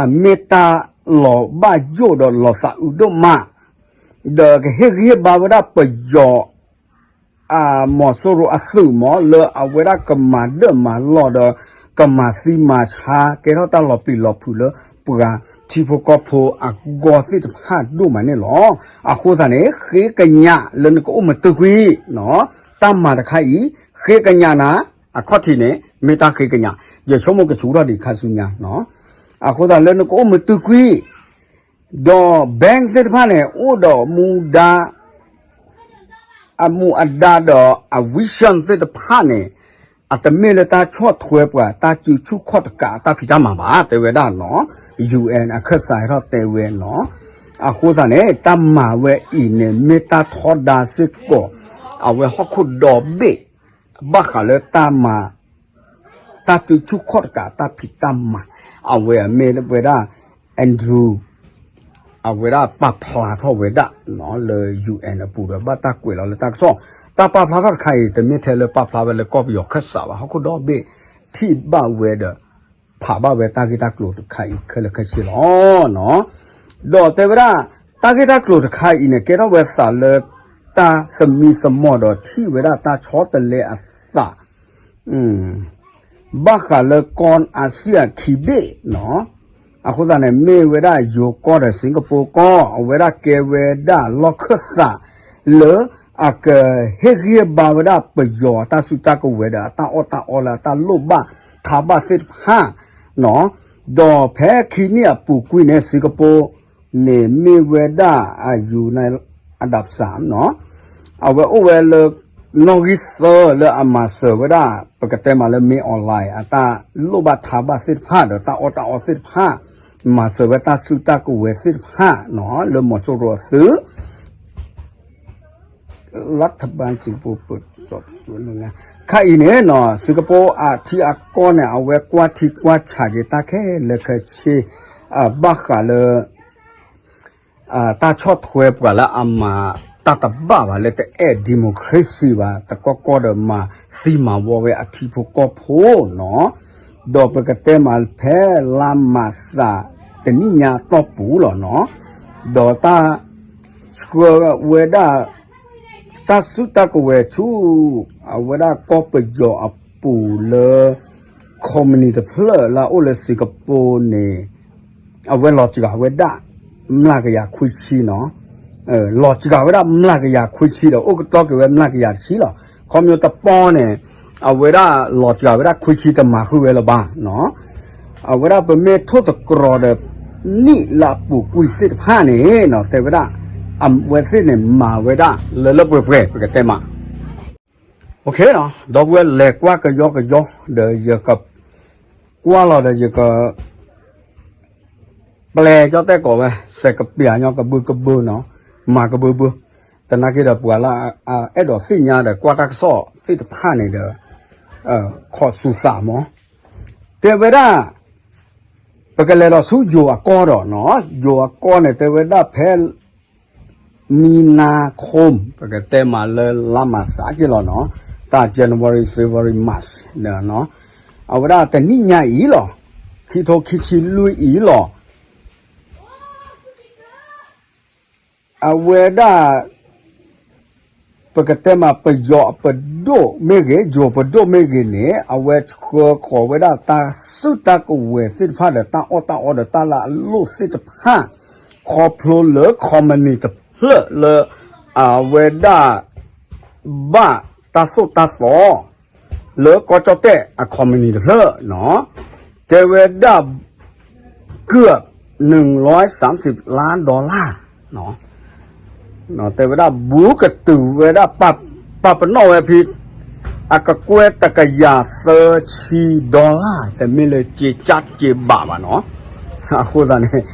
အမ့ၢ်တၢ်လီၤဘၣ်ယိၣ်ဒီးလီၤသးအုးဒိၣ်မး ဒီးကဟ့ၣ်ဂံၢ်ဟ့ၣ်ဘါဝဲဒၣ်ပယီၤ အမီၤစိရိၤအသုးမး လၢအဝဲဒၣ်ကမၤဒၢၣ်မၤလီၢ်ဒီး ကမၤသံမၤဆါ ကဲထီၣ်တၢ်လီၤပျံၤလီၤဖုးလၢ ပှၤထံဖိကီၢ်ဖိအဂီၢ်သ့ၣ်တဖၣ်ဒိၣ်မးန့ၣ်လီၤ. အဃိသတးန့ၣ် ဃ့ကညးလၢနကအိၣ်မုာ်တုၤကွံာ် တၢ်မၤတခါအံၤ ဃ့ကညးနၤ အခီၣ်ထံးန့ၣ် မ့ၢ်တၢ်ဃ့ကညး ယဆိကမိၣ်ကဆူၣ်ထီၣ်ဒံးခါဆူညါ အဃိသတးလၢနကအိၣ်မုာ်တုၤကွံာ် ဒီး bank သ့ၣ်တဖၣ်န့ၣ် အိၣ်ဒီးမူဒါ အမူအဒါဒီးအ vision သ့ၣ်တဖၣ်န့ၣ် အတမ့ၢ်လၢတၢ်ဆီၣ်ထွဲပှၤ တၢ်စုဆူၣ်ခီၣ်တကးအတၢ်ဖံးတၢ်မၤဘၣ် တဲဝဲဒၣ်နီၤ ယူၣ်အဲၣ် အခၢၣ်စးဟဲထီၣ်တဲဝဲနီၤ အဃိသတးန့ၣ် တၢ်မၤဝဲအံၤန့ၣ် မ့ၢ်တၢ်ထီဒါစ့ၢ်ကီး အဝဲဟီၣ်ခိၣ်ဒီဘ့ၣ် ဘၣ်ဃးလၢတၢ်မၤ တၢ်စုဆူၣ်ခီၣ်တကးတၢ်ဖံးတၢ်မၤ အဝဲအမ့ၢ်ဝဲဒၣ် Andrew အဝဲဒၣ်ပာ်ဖျါထီၣ်ဝဲဒၣ် လၢ ယူၣ်အဲၣ် အပူၤဒီး ဘၣ်တၢ်ကွဲးလီၤလၢတၢ်ကစီၣ် တၢ်ပာ်ဖျါထီၣ်တခါအံၤ တမ့ၢ်ထဲလၢပာ်ဖျါဝဲလၢကီၢ်ပယီၤခၢၣ်စးဘၣ် ဟီၣ်ခိၣ်ဒီဘ့ၣ် ထံၣ်ဘၣ်ဝဲဒီး ဖးဘၣ်ဝဲတၢ်ဂ့ၢ်တၢ်ကျိၤတခါအံၤခဲလၢာ်ခဲဆ့လီၤ. ဒီးတဲဝဲဒၣ် တၢ်ဂ့ၢ်တၢ်ကျိၤတခါအံၤန့ၣ် ကဲထီၣ်ဝဲသးလၢ တၢ်သမံသမိးဒီးထံၣ်ဝဲဒၣ်တၢ်ဆီတလဲအသး ဘၣ်ဃးလၢကီၢ်အၣ်စံၣ်အခံဘ့ၣ်နီၤ အဃိသတးန့ၣ် မ့ၢ်ဝဲဒၣ်ယိၤကီၢ်ဒီးစ့ၣ်ကပူၤကီၢ် အဝဲဒၣ်ကဲဝဲဒၣ်လီၢ်ခၢၣ်သး လၢအကဟ့ၣ်ဂံၢ်ဟ့ၣ်ဘါဝဲဒၣ်ပယီၤအတၢ်စုတၢ်ကဝဲၤဒီး အတၢ်အီၣ်တၢ်အီလၢအတၢ်လိၣ်ဘၣ်ထးဘၣ်သ့ၣ်တဖၣ်နီၤ ဒီးဖဲခံနံၣ်အပူၤကွံာ်န့ၣ် စ့ၣ်ကပူၤန့ၣ် မ့ၢ်ဝဲဒၣ်အယူၤ အဒၣ်စၣ်နီၤ အဝဲအိၣ်ဝဲလၢ နီၣ်ဂံၢ်သၢလၢအမၤစၢၤဝဲဒၣ် ပကတဲမးလၢ မင်းအောင်လှိုင် အတၢ်လိၣ်ဘၣ်ထးဘၣ်သ့ၣ်တဖၣ်ဒီးတၢ်အီၣ်တၢ်အီသ့ၣ်တဖၣ် မၤစၢၤဝဲတၢ်စုတၢ်ကဝဲၤသ့ၣ်တဖၣ်နီၤ လၢမီၤစိရိၤအသုး လၢထဘၣ်စံးပူၤပစီပစ ခါအံၤန့ၣ်နီၤ စ့ၢ်ကပီၤအထံအကီၢ်န့ၣ် အဝဲကွၢ်ထံကွၢ်ဆးက့ၤတၢ်ခဲလၢာ်ခဲဆ့ ဘၣ်ဃးလၢ တၢ်ဆီၣ်ထွဲပှၤလၢအမၤတၢ်တဘၣ်ဘၣ် လၢတအဲၣ် democracy ဘၣ် တကီၢ်ကီၢ်ဒီးမၤသံမၤဝီဝဲအထံဖိကီၢ်ဖိနီၤ ဒီးပကတဲမးဖဲလါမးစးတနံၣ်ညါအတီၢ်ပူၤလီၤနီၤ ဒီးတၢ်ဆှၢဝဲဒၣ် တၢ်စုတၢ်ကဝဲၤဆူ အဝဲဒၣ်ကီၢ်ပယီၤအပူၤလၢ ခီမနံၤတဖျၢၣ်လၢအအိၣ်လၢစ့ၢ်ကပီၤန့ၣ် အဝဲလီၤစှၤဝဲဒၣ် မျးကယၤခွံဆံနီၤ လီၤစှၤဝဲဒၣ်မျးကယၤခွံဆံဒီး အိၣ်ကတီၢ်က့ၤဝဲမျးကယၤတဆံလီၤ. ခီဖျိတပီန့ၣ် အဝဲဒၣ်လီၤစှၤဝဲဒၣ်ခွံဆံတမၤဃုာ်ဝဲလၢၤဘၣ်နီၤ အဝဲဒၣ်ပမ့ၢ်ထိၣ်သတြီၤဒီး နံၣ်လၢအပူၤကွံာ်သ့ၣ်တဖၣ်န့ၣ်နီၤ တဲဝဲဒၣ် အဝဲသ့ၣ်န့ၣ်မၤဝဲဒၣ်လၢလၢပှဲၤပှဲၤ ပကတဲမး ဒီပုၢ်ဝဲၢ်လဲၤကွၢ်ကယီကယီ ဒီးယက ကွၢ်လီၤဒီးယက ပျဲကၠီၣ်တဲၣ်ကိးဝဲ စဲးကပျးညီကဘုကဘုနီၤ မၤကဘုဘု သနာ်က့ဒီးပှၤလၢအအဲၣ်ဒိးသ့ၣ်ညါဒီးကွၢ်တၢ်ကစီၣ်သ့ၣ်တဖၣ်န့ၣ်ဒီး ခိးစူၤသးမး တဲဝဲဒၣ် ပကလဲၤဒီးဆူယိၤအကီၢ်ဒီးနီၤ ယိၤအကီၢ်န့ၣ် တဲဝဲဒၣ်ဖဲ မံနါခိၣ် ပကတဲမးလၢလါမးစးက့လီၤနီၤ တၢ် January February March အဝဲဒၣ်တနံၣ်ညါအံၤလီၤ ခံထိခံဆံလွံၢ်အံၤလီၤ အဝဲဒၣ် ပကတဲမးပယီၤအပဒိၣ်မ့ၢ်ဂ့ၤ ယိၤပဒိၣ်မ့ၢ်ဂ့ၤန့ၣ် အဝဲဆှၢဃီၤဝဲဒၣ်တၢ်စုတၢ်ကဝဲၤသ့ၣ်တဖၣ်ဒီး တၢ်အီၣ်တၢ်အီဒီးတၢ်လၢအလိၣ်သ့ၣ်တဖၣ် ခီဖျိလၢ ခီမနံၤ တဖျၢၣ်လၢ အဝဲဒၣ် ဘၣ်တၢ်သိၣ်တၢ်သီ လၢကီၢ်ကၠီၣ်တဲၣ်အခီမနံၤတဖျၢၣ် တဲဝဲဒၣ် เกือบ หนึ่งร้อยสามสิบล้านดอลลาร์ တဲဝဲဒၣ် ဘူးကတုၤဝဲဒၣ် ပာ်ပနီၣ်ဝဲဖဲ အကကွဲၢ်တကယၤသၢဆံ dollar တမ့ၢ်လၢက့ကၢ်က့ဘးဘၣ်နီၤ အဃိသတးန့ၣ်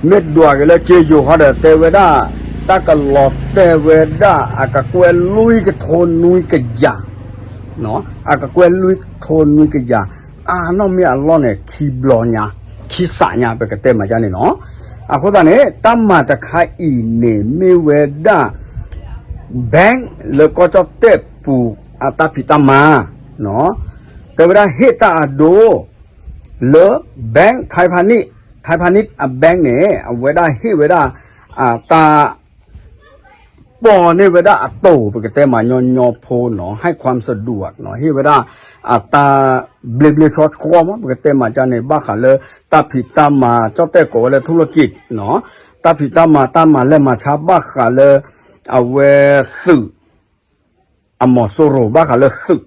မ့ၢ်ဒွးက့ၤလၢက့ယိၤခီဒီး တဲဝဲဒၣ် တၢ်ကလီၤတဲာ်ဝဲဒၣ် အကကွဲၢ်လွံၢ်ကထိနွံကယၤ အကကွဲၢ်လွံၢ်ကထိနွံကယၤ အါနီၢ်မ့ၢ်အလီၢ်န့ၣ် ခံဘျီညါ ခံစးညါ ပကတဲမးဒ်န့ၣ်နီၤ အဃိသတးန့ၣ် တၢ်မၤတခါအံၤန့ၣ် မ့ၢ်ဝဲဒၣ် bank လၢကီၢ်ကၠီၣ်တဲၣ်ပူၤ အတၢ်ဖံးတၢ်မၤ တဲဝဲဒၣ်ဟ့ၣ်တၢ်အဒိ လၢ bank ไทยพาณิชย์ ไทยพาณิชย์ အ bank န့ၣ် အဝဲဒၣ်ဟ့ၣ်ဝဲဒၣ် အတၢ် ပိာ်န့ၢ်ဝဲဒၣ်အတိာ် ပကတဲမးညီညီဖိနီၤ ให้ความสะดวกနီၤ ဟ့ၣ်ဝဲဒၣ် အတၢ် ဘျ့ဘျ့ဆှီဆှီမး ပကတဲမးဒ်န့ၣ် ဘၣ်ဃးလၢ တၢ်ဖံးတၢ်မၤ ကၠီၣ်တဲၣ်ကိးဝဲလၢ ธุรกิจနီၤ တၢ်ဖံးတၢ်မၤ တၢ်မၤလဲၢ်မၤဆါဘၣ်ဃးလၢ အဝဲသုး အမီၤစိရိၤ ဘၣ်ဃးလၢသုး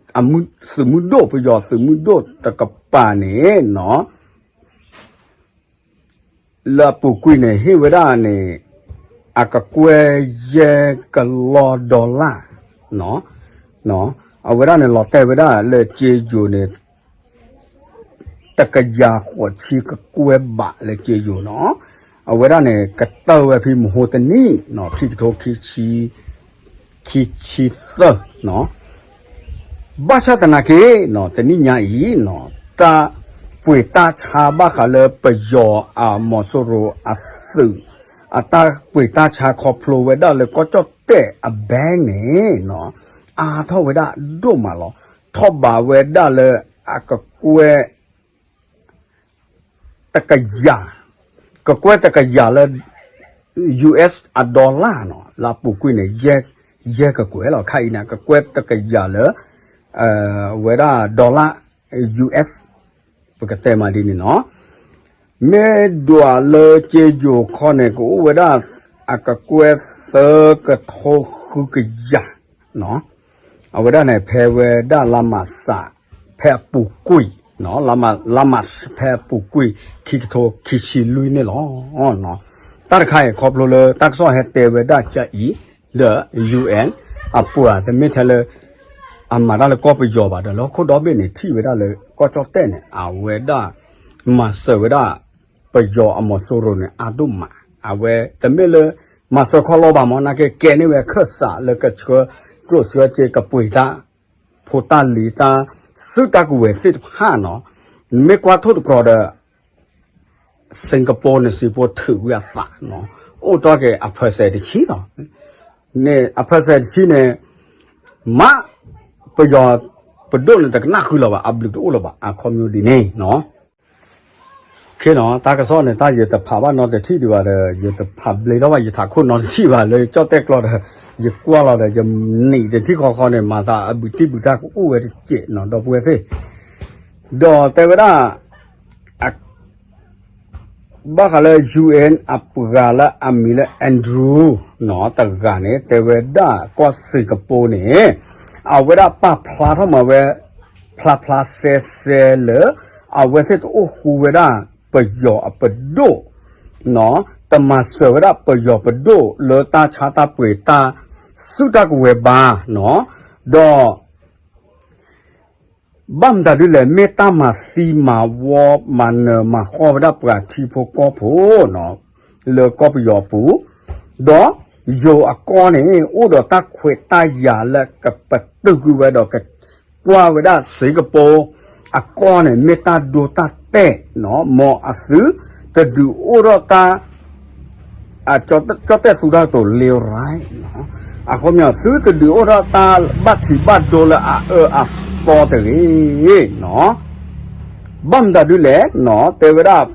သုးမုၢ်ဒိၣ် ပယီၤသုးမုၢ်ဒိၣ်တကပၤန့ၣ်နီၤ လၢအပူၤကွံာ်န့ၣ် ဟ့ၣ်ဝဲဒၣ်န့ၣ် အကကွဲၢ်ယဲၢ်ကလီၢ် dollar နီၤ အဝဲဒၣ်န့ၣ် လီၤတဲာ်ဝဲဒၣ်လၢက့ယိၤန့ၣ် တကယၤဃိးဆံကကွဲၢ်ဘးလၢက့ယိၤနီၤ အဝဲဒၣ်န့ၣ် ကတၢၢ်ဝဲဖဲမဟိတနံၣ်နီၤ ခံကထိခံဆံ ခံဆံသၢနီၤ ဘၣ်ဆၣ်သနာ်က့နီၤ တနံၣ်ညါအံၤနီၤ တၢ်ပှ့ၤတၢ်ဆါဘၣ်ဃးလၢပယီၤအမီၤစိရိၤအသုး အတၢ်ပှ့ၤတၢ်ဆါခီဖျိဝဲဒၣ်လၢကီၢ်ကၠီၣ်တဲၣ်အ bank န့ၣ်နီၤ အါထီၣ်ဝဲဒၣ်ဒိၣ်မးလီၤ. ထီၣ်ဘးဝဲဒၣ်လၢအကကွဲၢ် တကယၤ, ကကွဲၢ်တကယၤလၢ US အ dollar နီၤ, လၢအပူၤကွံာ်န့ၣ် ယဲၢ်ကကွဲၢ်လီၤ. ခါအံၤန့ၣ် ကကွဲၢ်တကယၤလၢ ဝဲဒၣ် dollar US ပကတဲမးဒ်န့ၣ်နီၤ. မ့ၢ်ဒွးလၢက့ယိၤခီန့ၣ် ကအိၣ်ဝဲဒၣ်အကကွဲၢ်သၢကထိဃုကယၤ အဝဲဒၣ်န့ၣ် ဖဲဝဲဒၣ်လါမးစး ဖဲအပူၤကွံာ်, လါမး လါမး ဖဲအပူၤကွံာ် ခံကထိခံဆံလွံၢ်န့ၣ်လီၤ. တၢ်တခါအံၤ ခီဖျိလၢတၢ်ကစီၣ်ဟဲတဲဝဲဒၣ်ကအံၤ ဒီး UN အပှၤတမ့ၢ်ထဲလၢ အမၤတၢ်လၢကီၢ်ပယီၤဘၣ်ဒီး လၢဟီၣ်ခိၣ်ဒီဘ့ၣ်န့ၣ် ထံၣ်ဝဲဒၣ်လၢကီၢ်ကၠီၣ်တဲၣ်န့ၣ် အဝဲဒၣ် မၤစၢၤဝဲဒၣ် ပယီၤအမီၤစိရိၤန့ၣ် အါဒိၣ်မး, အဝဲတမ့ၢ်လၢ မၤစၢၤခီလီဘၣ်မး နာ်က့ကဲန့ၢ်ဝဲခၢၣ်စးလၢကဆှၢကျိၣ်ဆှၢစ့ ကပှ့ၤတၢ် ဖိတၢ်လံၤတၢ် စုတၢ်ကဝဲၤသ့ၣ်တဖၣ်နီၤ, မ့ၢ်ကွၢ်ထိၣ်တကြၢးဒီး စ့ကပီန့ၣ် စ့ဖိထုးဝံၤအသးနီၤ, အိၣ်တ့ၢ်က့ၤအ percent တဆံလီၤ. န့ၣ်အ percent တဆံန့ၣ် မ့ၢ် ပယီၤပဒိၣ်န့ၣ် တကနၣ်ဃုာ်လၢၤဘၣ်, အဘျုးတအိၣ်လၢၤဘၣ်, အခီပညီဒ်န့ၣ်နီၤ. ခ့နီၤ, တၢ်ကစီၣ်န့ၣ် တၢ်ယတဖးဘၣ်နီတထံၣ်ဒံးဘၣ်ဒီး ယတဖးဘျ့ထီၣ်ဘၣ် ယထးခိၣ်နီတထံၣ်ဘၣ် လၢကၠီၣ်တဲၣ်ကျီဒီး ယကွၢ်လီၤဒီး ယနံၤတထံၣ်ဃီဃီန့ၣ် မၤသးအဘုးတံၢ်ဘုးတၢ်ကအိၣ်ဝဲတစဲးနီၤ ဒီပုၢ်ဝဲၢ်သ့ၣ်, ဒီးတဲဝဲဒၣ် ဘၣ်ဃးလၢ UN အပှၤလၢအမံၤလၢ Andrew နီၤ တဂၤန့ၣ် တဲဝဲဒၣ်ကီၢ်စ့ကပီန့ၣ် အဝဲဒၣ်ပာ်ဖျါထီၣ်မၤဝဲ ဖျါဖျါစဲစဲလၢ အဝဲသ့ၣ်တအိၣ်ဃူဝဲဒၣ် ပယီၤအပဒိၣ်, တမၤစၢၤဝဲဒၣ်ပယီၤပဒိၣ်လၢတၢ်ဆါတၢ်ပှ့ၤတၢ်စုတၢ်ကဝဲၤဘၣ်နီၤ, ဒီး ဘၣ်မတၤဒ်လဲၣ် မ့ၢ်တၢ်မၤသံမၤဝီ မၤနၢၤမၤဃီဝဲဒၣ်ပှၤထံဖိကီၢ်ဖိနီၤ လၢကီၢ်ပယီၤအပူၤ, ဒီးယိၤအကီၢ်န့ၣ် အိၣ်ဒီးတၢ်ခွဲးတၢ်ယာ်လၢကပတုာ်ကွံာ်ဝဲဒီးကကွၢ်ဝဲဒၣ်စ့ကပီအကီၢ်န့ၣ် မ့ၢ်တၢ်ဒိတၢ်တဲာ်နီၤ မ်အသုတဒုးအိၣ်ထီၣ်တၢ် ကၠီၣ်တဲၣ်သူတၢ်ကတိၤလ့ရၢ်နီၤ, အခီပညီ သုတဒုးအိၣ်ထီၣ်တၢ်ဘၣ်ထံးဘၣ်ဒိလၢအအၢအသီတဂ့ၤနီၤ, ဘၣ်မတၤဒ်လဲၣ်နီၤ တဲဝဲဒၣ်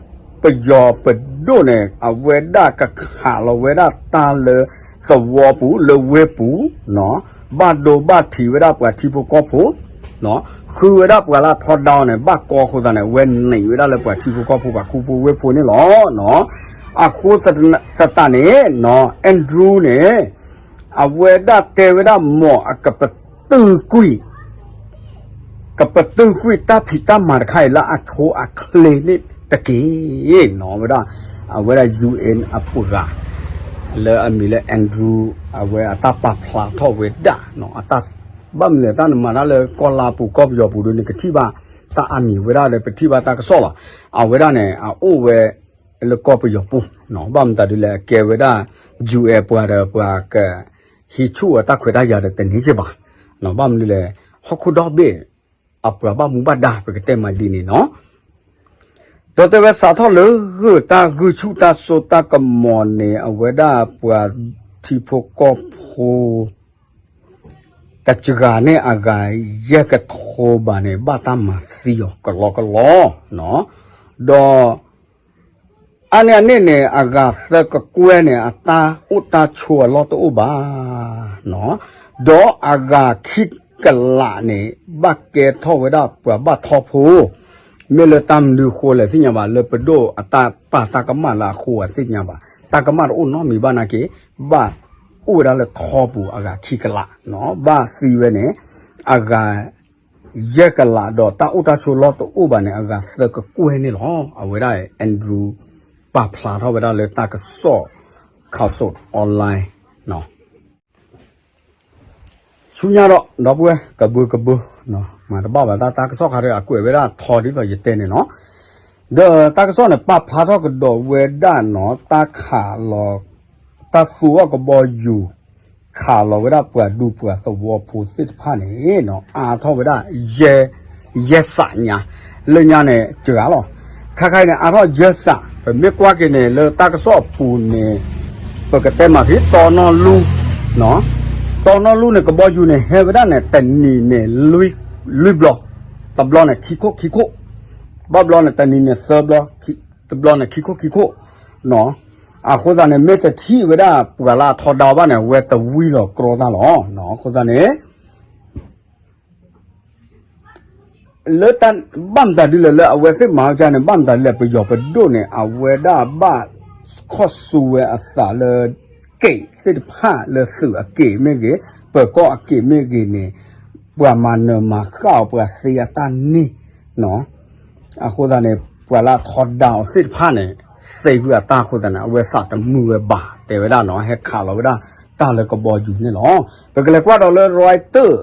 ပယီၤပဒိၣ်န့ၣ် အဝဲဒၣ်ကခးလီၤဝဲဒၣ်တၢ်လၢသဝီပူၤလၢဝ့ၢ်ပူၤနီၤ, ဘၣ်ဒိဘၣ်ထံးဝဲဒၣ်ပှၤထံဖိကီၢ်ဖိ ဃုဝဲဒၣ်ပှၤလၢအထီဒါအီၤန့ၣ် ဘၣ်ကီအဃိသတးန့ၣ် အဝဲန့ၢ်ဝဲဒၣ်လၢပှၤထံဖိကီၢ်ဖိပှၤခူဖိဝ့ၢ်ဖိန့ၣ်လီၤ. အဃိသတးန့ၣ်နီၤ Andrew န့ၣ် အဝဲဒၣ်တဲဝဲဒၣ်မ်အကပတုာ်ကွံာ် ကပတုာ်ကွံာ်တၢ်ဖံးတၢ်မၤတခါအံၤလၢအဆိအချ့န့ၣ်တက့ၢ်နီၤ, ဝဲဒၣ် အဝဲဒၣ် UN အပှၤ လၢအမံၤလၢ Andrew အဝဲအတၢ်ပာ်ဖျါထီၣ်ဝဲဒၣ်နီၤ, အတၢ် ဘၣ်မနုၤလဲၣ် တၢ်နမၤတၢ်လၢကီၢ်လါပူၤကီၢ်ပယီၤပူၤဒီး နကထံၣ်ဘၣ်တၢ်အါမံၤဝဲဒၣ်ဒီး ပထံၣ်ဘၣ်တၢ်ကစီၣ်လီၤ. အဝဲဒၣ်န့ၣ် အအိၣ်ဝဲလၢကီၢ်ပယီၤပူၤနီၤ, ဘၣ်မတၤဒ်လဲၣ် အကဲဝဲဒၣ် UN ပှၤဒီးပှၤက ဟံးဆူၣ်အတၢ်ခွဲးတၢ်ယာ်ဒီးတန့ၢ်က့ၤဘၣ်နီၤ, ဘၣ်မနုၤလဲၣ် ဟီၣ်ခိၣ်ဒီဘ့ၣ် အပှၤဘၣ်မူဘၣ်ဒါ ပကတဲမးဒ်န့ၣ်နီၤ. ဒီးတဲဝဲစးထီၣ်လၢဂုၢ်တၢ်ဂုၢ်ဆူၣ်တၢ်စိတၢ်ကမီၤန့ၣ် အဝဲဒၣ်ပှၤထံဖိကီၢ်ဖိ တစှၤန့ၢ်အဂၤယဲၢ်ကထိဘးန့ၣ် ဘၣ်တၢ်မၤသံအီၤကလီကလီနီၤ, ဒီး အါန့ၢ်အန့ၣ်န့ၣ် အဂၤသၢကကွဲၢ်န့ၣ် အတၢ်အိၣ်တၢ်ဆိးအလီၢ်တအိၣ်ဘၣ်နီၤ, ဒီးအဂၤခံကလးန့ၣ် ဘၣ်ကဲထီၣ်ဝဲဒၣ်ပှၤဘၣ်ထီဖိ, မ့ၢ်လၢတၢ်မနုၤဃိလဲၣ်သ့ၣ်ညါဘၣ်, လၢပဒိၣ်အတၢ်ပာ်တၢ်ကမၣ်လၢအဃိအသ့ၣ်ညါဘၣ်, တၢ်ကမၣ်တအိၣ်နီတမံၤဘၣ်နာ်က့, ဘၣ်အိၣ်ဝဲဒၣ်လၢထီပူၤအဂၤခံကလးနီၤ, ဘၣ်သံဝဲန့ၣ် အဂၤ ယဲၢ်ကလးဒီးတၢ်အိၣ်တၢ်ဆိးလီၢ်တအိၣ်ဘၣ်န့ၣ် အဂၤသၢကကွဲၢ်န့ၣ်လီၤ. အဝဲဒၣ် Andrew ပာ်ဖျါထီၣ်ဝဲဒၣ်လၢတၢ်ကစီၣ် Khaosod Online ဆူညါဒီး ဒီပုၢ်ဝဲၢ်ကဘုးကဘုး, မၤတဘၣ်ဘၣ်တၢ် တၢ်ကစီၣ်ခါဒီး အကွဲးဝဲဒၣ်ထီဒ်သိးယတဲန့ၣ်နီၤ, ဒီးတၢ်ကစီၣ်န့ၣ် ပာ်ဖျါထီၣ်ကဒီးဝဲဒၣ်နီၤ တၢ်ခးလီၤ တၢ်သူအီၣ်ကဘီယူၤ ခးလီၤဝဲဒၣ်ပှၤဒူပှၤသဝီဖိသ့ၣ်တဖၣ်န့ၣ်နီၤ အါထီၣ်ဝဲဒၣ် ယဲၢ်စးညါ, လၢညါန့ၣ် စှၤလီၤ, ခါခါအံၤန့ၣ် အါထီၣ်ယဲၢ်စး, ပမ့ၢ်ကွၢ်က့ၤန့ၣ် လၢတၢ်ကစီၣ်အပူၤန့ၣ် ပကတဲမးဖဲတီနီၢ်လူ, တီနီၢ်လူန့ၣ် ကဘီယူၤန့ၣ် ဟဲဝဲဒၣ်န့ၣ် တနံၤန့ၣ် လွံၢ်ဘျီ, တဘျီန့ၣ် ခံခိၣ်ခံခိၣ်, ဘၣ်ဘျီန့ၣ် တနံၤန့ၣ် သၢဘျီ, တဘျီန့ၣ် ခံခိၣ်ခံခိၣ်နီၤ, အဃိသတးန့ၣ် မ့ၢ်တထံၣ်ဝဲဒၣ်ပှၤလၢအထီဒါဘၣ်န့ၣ် အဝဲတဝံလီၤကြီတၢ်လီၤ. အဃိသတးန့ၣ် လၢတၢ် ဘၣ်မတၤဒ်လဲၣ် လၢအဝဲသ့ၣ်မၤဝဲဒ်န့ၣ် ဘၣ်မတၤဒ်လဲၣ် ပယီၤပဒိၣ်န့ၣ် အဝဲဒၣ်ဘၣ်ခီၣ်ဆူဝဲအသးလၢ က့ၣ်သ့ၣ်တဖၣ်လၢသုးအက့ၣ်မ့ၢ်ဂ့ၤ, ပၢၤကီၢ်အက့ၣ်မ့ၢ်ဂ့ၤန့ၣ် ပှၤမၤနၢၤမၤဃၣ်အီၤ ပှၤသ့အတၢ်န့ၢ်နီၤ. အဃိသတးန့ၣ် ပှၤလၢအထီဒါအီၤသ့ၣ်တဖၣ်န့ၣ် သ့ကွံာ်အတၢ်အဃိသတးန့ၣ် အဝဲသးတမုာ်ဝဲဘၣ် တဲဝဲဒၣ်နီၤ ဟဲခးလီၤဝဲဒၣ်တၢ်လၢကဘီယူၤန့ၣ်လီၤ. ပကလဲၤကွၢ်ဒီးလၢ Reuters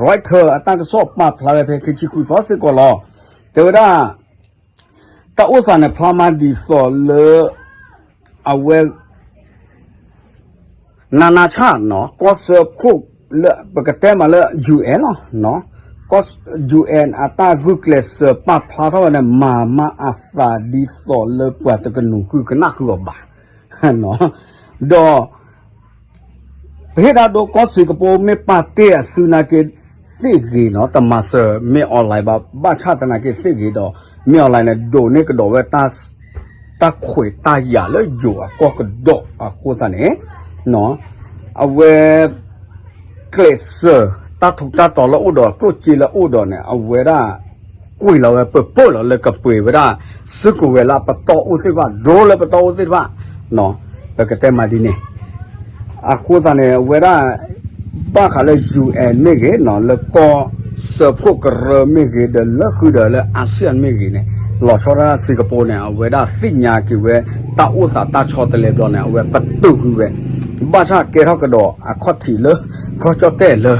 Reuters အတၢ်ကစီၣ်ပာ်ဖျါဝဲဖဲခံဆံဃုသီစ့ၢ်ကီးလီၤ. တဲဝဲဒၣ် တၢ်အိၣ်သးန့ၣ်ဖျါမၤဒ်သိးလၢ အဝဲ နၤနၤဆၣ်နီၤ ကီၢ်စၢဖှိၣ်လၢ ပကတဲမးလၢ ယူၣ်အဲၣ် လီၤ. ကီၢ် ယူၣ်အဲၣ် အတၢ်ဂုာ်ကျဲးစၢးပာ်ဖျါထီၣ်ဝဲန့ၣ် မၤမၤအသးဒ်သိးလၢပှၤတကနုာ်ဃုကနၣ်ဃုအီၤဘၣ် ဒီး ပဟ့ၣ်တၢ်ဒိကီၢ်စ့ၢ်ကီး မ့ၢ်ပာ်တ့ၢ်အစုနာ်က့သ့ၣ်ဂ့ၤနီၤ တမၤစၢၤမ့ၢ် online ဘၣ် ဘၣ်ဆၣ်သနာ်က့သ့ၣ်ဂ့ၤဒီး မ့ၢ် online န့ၣ် ဒိးန့ၢ်ကဒီးဝဲ တၢ်ခွဲးတၢ်ယာ်လၢယိၤအကီၢ်ကဒီးအဃိသတးန့ၣ် အဝဲ ကျဲးစၢး တၢ်ထူးတၢ်တီၤလၢအိၣ်ဒီး ကျိၣ်စ့လၢအိၣ်ဒီးန့ၣ် အဝဲဒၣ် ကွံာ်လီၤဝဲ ပပၢၢ်လီၤလၢကပှ့ၤဝဲဒၣ် စုကဝဲၤလၢအပတီၢ်အိၣ်သ့ၣ်တဖၣ် ဒိလၢပတီၢ်အိၣ်သ့ၣ်တဖၣ် ပကတဲမးဒ်န့ၣ် အဃိသတးန့ၣ် အဝဲဒၣ် ဘၣ်ဃးလၢ ယူၣ်အဲၣ် မ့ၢ်ဂ့ၤနီၤ လၢကီၢ်စၢဖှိၣ်ကရၢမ့ၢ်ဂ့ၤ ဒီးလၢဃုာ်ဒီးလၢ ASEAN မ့ၢ်ဂ့ၤန့ၣ် လီၤဆီဒၣ်တၢ် စ့ၢ်ကီး န့ၣ် အဝဲဒၣ်သ့ၣ်ညါက့ၤဝဲ တၢ်အိၣ်သးတၢ်ဆီတလဲဘျီန့ၣ် အဝဲပတုာ်ကွံာ်ဝဲ ဘၣ်ဆၣ်ကဲထီၣ်ကဒီးအခီၣ်ထံးလၢ ကီၢ်ကၠီၣ်တဲၣ်လၢ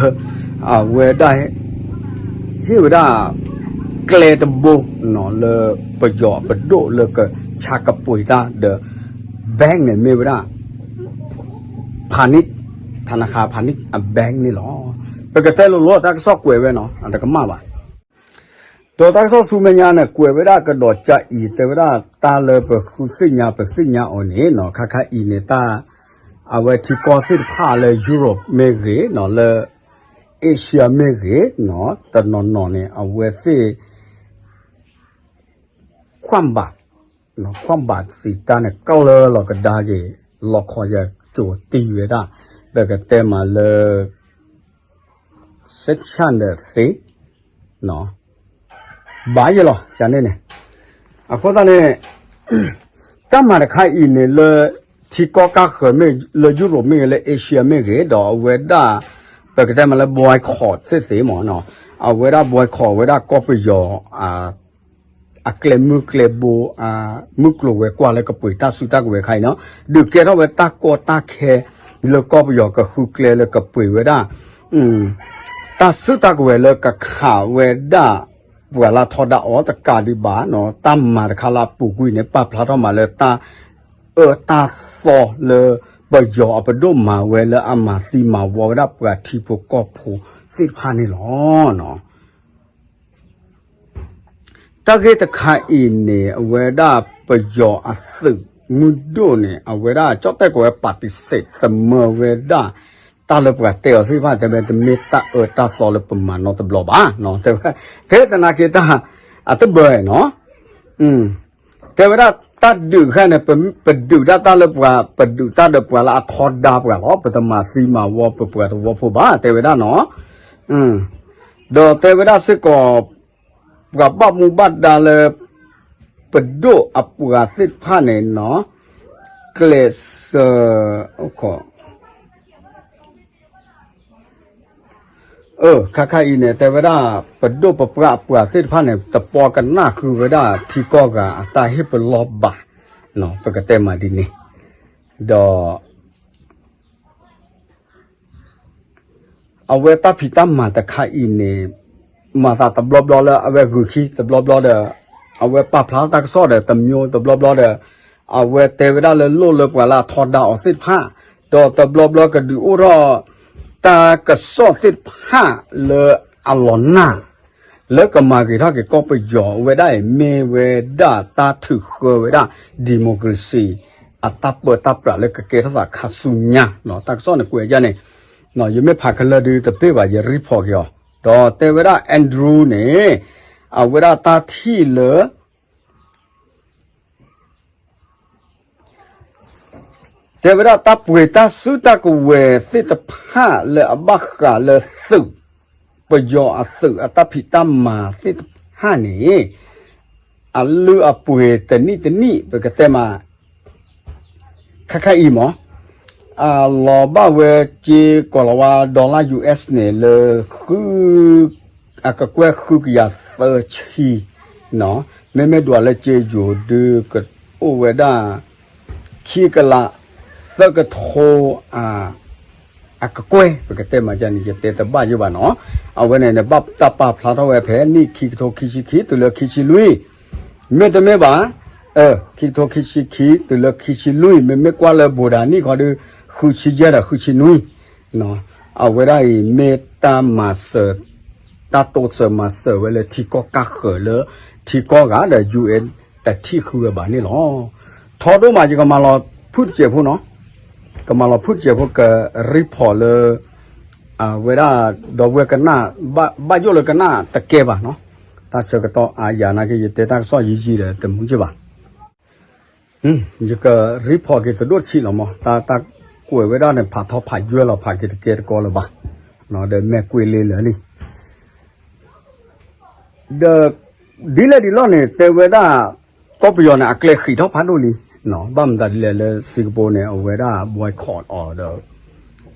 အဝဲဒၣ် ဟ့ၣ်ဝဲဒၣ် ကျဲတဘိ လၢပယီၤပဒိၣ်လၢကဆါကပှ့ၤတၢ်ဒီး bank န့ၣ်မ့ၢ်ဝဲဒၣ် ဖၤနံၣ် ထနခါဖၤနံၣ်အ bank န့ၣ်လီၤ. ပကတဲလိၤလိၤ တၢ်ကစီၣ်ကွဲးဝဲနီၤ အတကမၣ်ဘၣ်. ဒီးတၢ်ကစီၣ်ဆူမဲာ်ညါန့ၣ် ကွဲးဝဲဒၣ်ကဒီးကၠါအံၤ တဲဝဲဒၣ်တၢ်လၢပဃုသ့ၣ်ညါပသ့ၣ်ညါအီၤန့ၣ်နီၤ ခါခါအံၤန့ၣ်တၢ် အဝဲထံကီၢ်သ့ၣ်တဖၣ်လၢ Europe မ့ၢ်ဂ့ၤနီၤ လၢ Asia မ့ၢ်ဂ့ၤနီၤ တနီၤနီၤန့ၣ် အဝဲသ့ၣ် ခွၣ်ဘၣ် ခွၣ်ဘၣ်စံးတၢ်န့ၣ် ကလၢလီၤကဒါက့ၤ လီၤခီယကိၤတံၢ်ဝဲဒၣ် ပကတဲမးလၢ sanction ဒီးသ့ ဘၣ်ယဲလီၤ ကန့ၣ်န့ၣ် အဃိသတးန့ၣ် တၢ်မၤတခါအံၤန့ၣ်လၢ ထံကီၢ်ကၢ်ဃၢၤမ့ၢ်လၢ Europe မ့ၢ်ဂ့ၤ လၢ Asia မ့ၢ်ဂ့ၤ ဒီးအဝဲဒၣ် ပကတဲမးလၢ boycott သ့ၣ်သ့ၣ်မး အဝဲဒၣ် boycott ဝဲဒၣ်ကီၢ်ပယီၤ အကျဲမုၢ်ကျဲဘိ မုၢ်ကျိၤဝဲၤကွာ်လၢကပှ့ၤတၢ်စုတၢ်ကဝဲၤခါအံၤနီၤ ဒုးကဲထီၣ်ဝဲတၢ်ကီတၢ်ခဲ လၢကီၢ်ပယီၤကဃုကျဲလၢကပှ့ၤဝဲဒၣ် တၢ်စုတၢ်ကဝဲၤလၢကခးဝဲဒၣ် ပှၤလၢထီဒါအီၤတကးဒံးဘၣ်နီၤ တၢ်မၤတခါလၢအပူၤကွံာ်န့ၣ် ပာ်ဖျါထီၣ်မးလၢတၢ်အၢတၢ်သီလၢ ပယီၤအပဒိၣ်မၤဝဲလၢအမၤသံမၤဝီဝဲဒၣ်ပှၤထံဖိကီၢ်ဖိသ့ၣ်တဖၣ်န့ၣ်လီၤ. တၢ်ဂ့ၢ်တခါအံၤန့ၣ် အဝဲဒၣ်ပယီၤအသုးမုၢ်ဒိၣ်န့ၣ် အဝဲဒၣ်ကၠီၣ်တဲၣ်ကီးဝဲ ပၣ်တံစ့း သမၢဝဲဒၣ် တၢ်လၢပှၤတဲအီၤသ့ၣ်တဖၣ် တဲဝဲတမ့ၢ်တၢ်အၢတၢ်သီလၢပမၤနီတဘျီဘၣ် တဲဝဲ တဲသနာ်က့တၢ် အတဘၢနီၤ တဲဝဲဒၣ်တၢ်ဒုးခါန့ၣ် ပဒုးဒၣ်တၢ်လၢပှၤ ပဒုးတၢ်ဒီးပှၤလၢအထီဒါပှၤလီၤ ပတမၤသံမၤဝီပပှၤသဝီဖိဘၣ် တဲဝဲဒၣ်နီၤ ဒီးတဲဝဲဒၣ်စ့ၢ်ကီး ပှၤဘၣ်မူဘၣ်ဒါလၢ ပဒိၣ်အပှၤသ့ၣ်တဖၣ်န့ၣ်နီၤ ကျဲးစၢး ခါခါအံၤန့ၣ် တဲဝဲဒၣ် ပဒိၣ်ပပှၢ်အပှၤသ့ၣ်တဖၣ်န့ၣ် တပီကနၣ်ဃုာ်ဝဲဒၣ်ထံကီၢ်ဂၤအတၢ်ဟ့ၣ်ပလီၢ်ဘၣ် ပကတဲမးဒ်န့ၣ် ဒီး အဝဲတၢ်ဖံးတၢ်မၤတခါအံၤန့ၣ် မၤသးတဘျီဘျီလၢအဝဲဂုာ်ခံတဘျီဘျီဒီး အဝဲပာ်ဖျါတၢ်ကစီၣ်ဒီးတမျိုးတဘျီဘျီဒီး အဝဲတဲဝဲဒၣ်လၢလိၣ်လၢပှၤလၢအထီဒါအီၤသ့ၣ်တဖၣ် ဒီးတဘျီဘျီကဒုးအိၣ်ထီၣ် တၢ်ကစီၣ်သ့ၣ်တဖၣ်လၢအလီၤနၢ် လၢကမၤဂ့ၤထီၣ်က့ၤကီၢ်ပယီၤ အဝဲဒၣ်အံၤမ့ၢ်ဝဲဒၣ်တၢ်ထုးဃၢဝဲဒၣ် democracy အတၢ်ပၢတၢ်ပြးလၢကကဲထီၣ်သးခါဆူညါ တၢ်ကစီၣ်န့ၣ်ကွဲးဒ်န့ၣ် ယမ့ၢ်ဖးခဲလၢာ်ဒုးတပ့ၢ်ဘၣ် ယreportက့ၤအီၤ ဒီးတဲဝဲဒၣ် Andrew န့ၣ် အဝဲဒၣ်တၢ်ထံၣ်လၢ တဲဝဲဒၣ်တၢ်ပှ့ၤတၢ်စုတၢ်ကဝဲၤသ့ၣ်တဖၣ်လၢအဘၣ်ဃးလၢသုး ပယီၤအသုးအတၢ်ဖံးတၢ်မၤသ့ၣ်တဖၣ်န့ၣ် အလုၢ်အပှ့ၤတနံၣ်တနံၣ် ပကတဲမး ခဲခါအံၤမး အလီၤဘၣ်ဝဲစ့ကိးလီၤဝါ dollar U S န့ၣ်လၢ ဃု အကကွဲၢ်ဃုကယၤသၢဆံ မ့မ့ၢ်ဒွးလၢစ့ယိၤဒုးကအိၣ်ဝဲဒၣ် ခံကလး သၢကထိ အကကွဲၢ် ပကတဲမးန့ၣ် ယတဲတဘၣ်ယိၣ်ဘၣ်နီၤ အဝဲန့ၣ်န့ၣ် ဘၣ်တၢ်ပာ်ဖျါထီၣ်ဝဲဖဲနံၣ်ခံကထိခံဆံခံတုၤလၢခံဆံလွံၢ် မ့တမ့ၢ်ဘၣ်, ခံကထိခံဆံခံတုၤလၢခံဆံလွံၢ် မ့မ့ၢ်ကွၢ်လၢ ဘိးဒၣ်နံၣ်ခီဒီး ဃုဆံယဲၢ်ဒီးဃုဆံနွံ, အဝဲဒၣ်အံၤမ့ၢ်တၢ်မၤစၢၤ, တၢ်တိစၢၤမၤစၢၤဝဲလၢထံကီၢ်ကၢ်ဃၢၤလၢ ထံကီၢ်ဂၤဒီး ယူၣ်အဲၣ် တထံၣ်ဃုဝဲဘၣ်န့ၣ်လီၤ. ထီဒိၣ်မး ယကမၤလီၤဖုၣ်တစဲးဖိနီၤ, ကမၤလီၤဖုၣ်တစဲးဖိ က report လၢ အဝဲဒၣ် ဒီပုၢ်ဝဲၢ်ကနၣ် ဘၣ်ယိၣ်လၢကနၣ်တကဲဘၣ်နီၤ, တၢ်ဆၢကတီၢ်အါယၤနာ်က့ ယတဲတၢ်ကစီၣ်ယံာ်ယံာ်ဒီး တမုာ်က့ဘၣ်. ယက report က့ၤတဒိၣ်တဆံးလီၤမး, တၢ် တၢ်ကွဲးဝဲဒၣ်န့ၣ် ဖးထီဖးယွဲၢ်လီၤ, ဖးက့ၤတကဲတကီလၢၤဘၣ်, ဒီးမ့ၢ်ကွ့လ့လၢာ်လံ ဒီး ဒ်လဲၣ်ဒ်လဲၣ်န့ၣ် တဲဝဲဒၣ် ကီၢ်ပယီၤန့ၣ် အကျဲဃံးထီၣ်ဖးဒိၣ်လံ, ဘၣ်မတၤဒ်လဲၣ်လၢ စ့ကပီန့ၣ် အဝဲဒၣ် boycott အီၤဒီး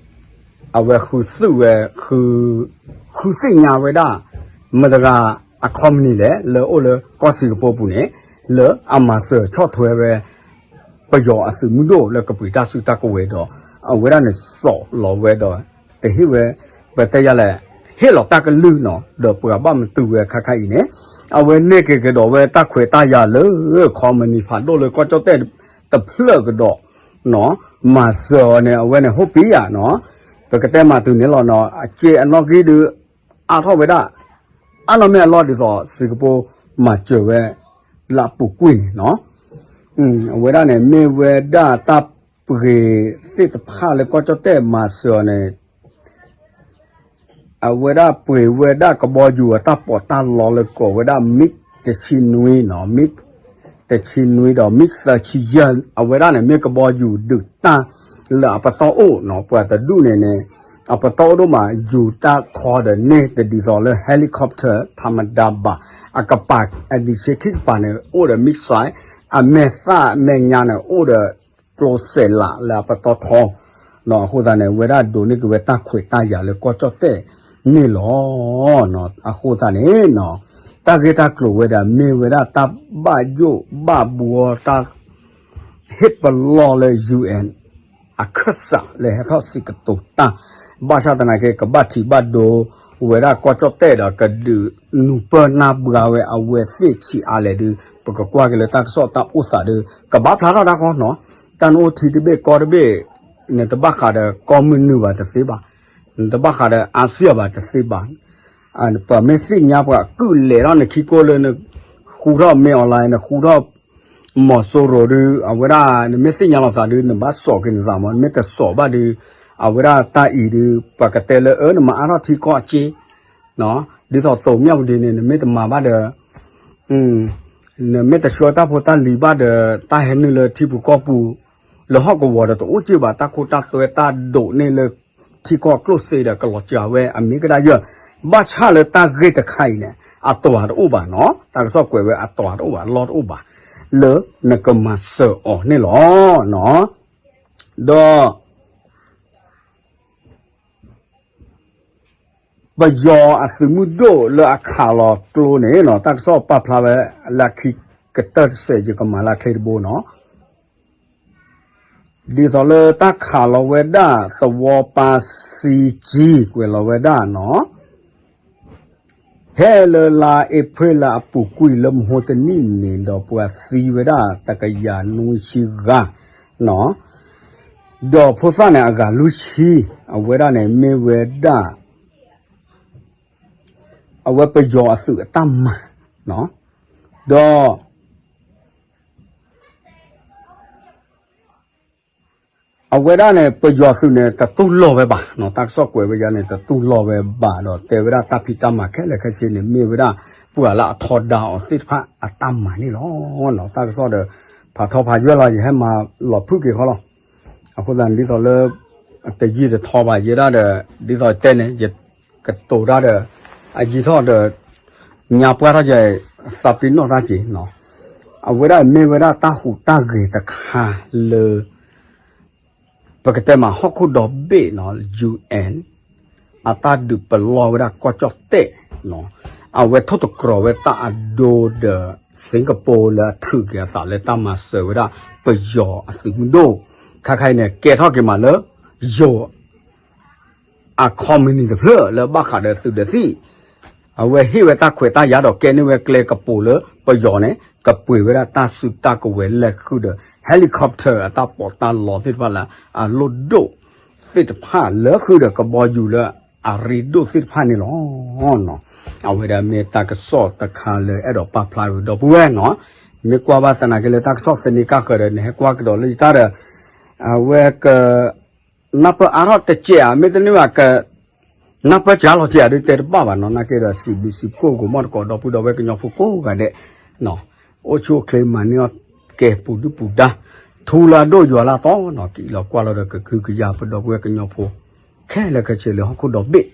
အဝဲဃုသုးဝဲ ဃုသ့ၣ်ညါဝဲဒၣ် မတၤတဂၤအ company လဲၣ် လၢအိၣ်လၢကီၢ်စ့ကပီပူၤန့ၣ် လၢအမၤစၢၤဆီၣ်ထွဲဝဲ ပယီၤအသုးမုၢ်ဒိၣ်လၢကပှ့ၤတၢ်စုတၢ်ကဝဲၤဒီး အဝဲဒၣ်န့ၣ်စိာ်လီၤဝဲဒီး တဟ့ၣ်ဝဲ ပတဲယၤလဲၣ် ဟ့ၣ်လီၤတၢ်ကလုၢ်နီၤ ဒီးပှၤဘၣ်မတူၢ်ဝဲခါခါအံၤန့ၣ် အဝဲန့ၢ်က့ၤကဒီးဝဲတၢ်ခွဲးတၢ်ယာ်လၢ company ဖးဒိၣ်လၢကီၢ်ကၠီၣ်တဲၣ်တဖျၢၣ်ကဒီး မၤစၢၤအီၤန့ၣ် အဝဲန့ၣ် ဟိၣ်ပံယၤနီၤ ပကတဲမၤတုၤန့ၣ်လီၤနီၤ အစ့အနီၣ်ဂံၢ်ဒုး အါထီၣ်ဝဲဒၣ် အါနီၢ်မ့ၢ်အလီၢ်ဒ်သိး စ့ကပီမၤစၢၤဝဲ လၢအပူၤကွံာ်န့ၣ်နီၤ အဝဲဒၣ်န့ၣ် မ့ၢ်ဝဲဒၣ်တၢ်ပှ့ၤသ့ၣ်တဖၣ်လၢကီၢ်ကၠီၣ်တဲၣ်မၤစၢၤအီၤန့ၣ် အဝဲဒၣ်ပှ့ၤဝဲဒၣ်ကဘီယူၤအတၢ်ပီးတၢ်လီလၢကိးဝဲဒၣ် MiG တဆံနွံနီၤ MiG တဆံနွံဒီး MiG သၢဆံယဲၢ် အဝဲဒၣ်န့ၣ် မ့ၢ်ကဘီယူၤဒုးတၢ်လၢအပတီၢ်အိၣ်နီၤ ပှၤတဒူၣ်န့ၣ်န့ၣ် အပတီၢ်အိၣ်ဒိၣ်မး ယူၤတၢ်ခီဒီးန့ၢ်တဒ်သိးလၢ helicopter ထးမတၤဘၣ် အကပၤ အဒံးဆ့ခံကပၤန့ၣ် အိၣ်ဒီး missile အမဲာ်သၣ်မဲာ်ညါန့ၣ် အိၣ်ဒီး ကျိစဲးလးလၢအပတီၢ်ထီ အဃိသတးန့ၣ် အဝဲဒၣ်ဒိးန့ၢ်က့ၤဝဲတၢ်ခွဲးတၢ်ယာ်လၢကီၢ်ကၠီၣ်တဲၣ်န့ၣ်လီၤ. အဃိသတးန့ၣ် တၢ်ဂ့ၢ်တၢ်ကျိၤဝဲဒၣ် မ့ၢ်ဝဲဒၣ်တၢ်ဘၣ်ယိၣ်ဘၣ်ဘှီတၢ် ဟ့ၣ်ပလီၢ်လၢ ယူၣ်အဲၣ် အခၢၣ်စးလၢဟဲထီၣ်စံးကတိၤတၢ် ဘၣ်ဆၣ်သနာ်က့ ကဘၣ်ထံးဘၣ်ဒိ ဝဲဒၣ်ကီၢ်ကၠီၣ်တဲၣ်ဒီး ကဒုးနုာ်ပၢၢ်နၢ်ဘှါဝဲအဝဲသ့ၣ်ဆံးအါလဲၣ်ဒုး ပကကွၢ်က့ၤလၢတၢ်ကစီၣ်တၢ်အိၣ်သးဒုး ကဘၣ်ဖျါထီၣ်တၢ်ဃီနီၤ တၢ်နအိၣ်ထံတဘ့ၣ်ကီၢ်တဘ့ၣ် နတဘၣ်ဃးဒီးကီၢ်မုၢ်နုာ်ဘၣ်တသ့ဘၣ် နတဘၣ်ဃးဒီးအါစံဘၣ်တသ့ဘၣ် ပှၤမ့ၢ်သ့ၣ်ညါပှၤကုၢ်လဲၤထီၣ်နခံကိၢ်လၢနဃူထီၣ်မ့ၢ် online နဃူထီၣ် မီၤစိရိၤဒုး အဝဲဒၣ် နမ့ၢ်သ့ၣ်ညါလီၤသးဒုး နဘၣ်စိာ်က့ၤနသးမး နမ့ၢ်တစိာ်ဘၣ်ဒုး အဝဲဒၣ်တၢ်အံၤဒုး ပှၤကတဲလၢအၢ နမၤအါထီၣ်ထံကီၢ်အစ့ ဒ်သိးသိးမၠၣ်ဝတံၤန့ၣ် နမ့ၢ်တမၤဘၣ်ဒီး နမ့ၢ်တဆှၢတၢ်ဖိတၢ်လံၤဘၣ်ဒီး တၢ်ဟဲနုာ်လၢထံပူၤကီၢ်ပူၤ လၢဟီၣ်ကဝီၤဒီးတအိၣ်စ့ၢ်ဘၣ် တၢ်ခိတၢ်သွဲတၢ်ဒိးန့ၢ်လၢထံကီၢ်ကျိၣ်စ့ဒီးကလီၤစှၤဝဲအမ့ၢ်ကဒါယၢၢ် ဘၣ်ဆၣ်လၢတၢ်ဂ့ၢ်တခါအံၤန့ၣ် အတၢ်တအိၣ်ဘၣ်နီၤ တၢ်ကစီၣ်ကွဲးဝဲအတၢ်တအိၣ်ဘၣ် အလီၢ်တအိၣ်ဘၣ် လၢနကမၤစၢၤအီၤန့ၣ်လီၤ. ဒီး ပယီၤအသုးမုၢ်ဒိၣ်လၢအခးလီၤကျိန့ၣ်နီၤ တၢ်ကစီၣ်ပာ်ဖျါဝဲလၢခံကတၢၢ်တစဲး ယကမၤလၢချ့တဘိနီၤ ဒ်သိးလၢတၢ်ခးလီၤဝဲဒၣ်သဝီပၤ စံကၠံ ကွဲးလီၤဝဲဒၣ်နီၤ ဖဲလၢလါအ့ဖြ့ၣ်လၢအပူၤကွံာ်လၢမဟိတနံၣ်န့ၣ်ဒီး ပှၤသံဝဲဒၣ်တကယၤနွံဆံဂၤနီၤ ဒီးဖိသၣ်န့ၣ်အဂၤလွံၢ်ဆံ အဝဲဒၣ်န့ၣ်မ့ၢ်ဝဲဒၣ် အဝဲပယီၤအသုးအတၢ်မၤ ဒီး အဝဲဒၣ်န့ၣ် ပယီၤသုးန့ၣ် တတူၢ်လိာ်ဝဲဘၣ်, တၢ်ကစီၣ်ကွဲးဝဲဒၣ်န့ၣ် တတူၢ်လိာ်ဝဲဘၣ်ဒီး တဲဝဲဒၣ်တၢ်ဖံးတၢ်မၤခဲလၢာ်ခဲဆ့န့ၣ် မ့ၢ်ဝဲဒၣ် ပှၤလၢအထီဒါအီၤသ့ၣ်တဖၣ်အတၢ်မၤန့ၣ်လီၤ. တၢ်ကစီၣ်ဒီး ဖးထီဖးယွဲၢ်လီၤ ယဟဲမၤလီၤဖုၣ်က့ၤခီလီၤ. အဃိသတးန့ၣ် ဒ်သိးလၢ တယံာ်တထီဘၣ်ယဲဒၣ်ဒီး ဒ်သိးတဲန့ၣ် ယကတိၤတၢ်ဒီး အယံာ်ထီၣ်ဒီး ညါပှၢ်ထီၣ်ယဲ သးပ့ၤနီၣ်တၢ်က့ၤ အဝဲဒၣ်မ့ၢ်ဝဲဒၣ်တၢ်ဟူးတၢ်ဂဲၤတခါလၢ ပကတဲမးဟီၣ်ခိၣ်ဒီဘ့ၣ်နီၤ ယူၣ်အဲၣ် အတၢ်ဒုးပလီၢ်ဝဲဒၣ်ကီၢ်ကၠီၣ်တဲၣ် အဝဲထိၣ်သတြီၤဝဲတၢ်အဒိဒီး စ့ကပီလၢအထုးက့ၤအသးလၢတၢ်မၤစၢၤဝဲဒၣ်ပယီၤအသုးမုၢ်ဒိၣ် ခါခါအံၤန့ၣ် ကဲထီၣ်က့ၤမးလၢ ယိၤ အ company တဖျၢၣ်လၢဘၣ်ဃးဒီးသုးဒီးသံၣ် အဝဲဟ့ၣ်ဝဲတၢ်ခွဲးတၢ်ယာ်ဒီးကဲန့ၢ်ဝဲကျဲကပိာ်လၢပယီၤန့ၣ် ကပှ့ၤဝဲဒၣ်တၢ်စုတၢ်ကဝဲၤလၢဃုာ်ဒီး helicopter အတၢ်ပီးတၢ်လီသ့ၣ်တဖၣ်လၢ အလိၣ်ဒိၣ်သ့ၣ်တဖၣ်လၢဃုာ်ဒီးကဘီယူၤလၢအရ့ဒိၣ်သ့ၣ်တဖၣ်န့ၣ်လီၤ. အဝဲဒၣ်မ့ၢ်တၢ်ကစီၣ်တခါလၢအဲၣ်ဒိးပာ်ဖျါဝံၤဒီပုၢ်ဝဲၢ်နီၤ, မ့ၢ်ကွၢ်ဘၣ်သနာ်က့လၢတၢ်ကစီၣ်သန့ခါဃၢၤဒီး နဟဲကွၢ်ကဒီးလၢယတၢ်ဒီး အဝဲက နၢ်ပၢၢ်အါထီၣ်တစဲးဧါ, မ့တမ့ၢ်ဘၣ်က နၢ်ပၢၢ်စှၤလီၤစဲးဧါ ဒုးတဲတဘၣ်ဘၣ်နီၤ, နာ်က့ဒီး စံးဘျုးစံးဖှိၣ် ကိးမီၣ်တကိး ဒီပုၢ်ဒီဝဲၢ်ကညီဖိကိးဂၤဒဲး, အိၣ်ဆူၣ်အိၣ်ချ့မၤန့ၢ်အီၣ်ကဲ ပူၤဒုၣ်ပူၤဒါ, ထူလၢအဒိၣ်ယွၤလၢအသီနီၤ, ကလီၤကွၢ်လီၤဒီးကဟုကယာ်ပဒီပုၢ်ဝဲၢ်ကညီဖိ ခဲလၢာ်ခဲဆ့လၢဟီၣ်ခိၣ်ဒီဘ့ၣ်,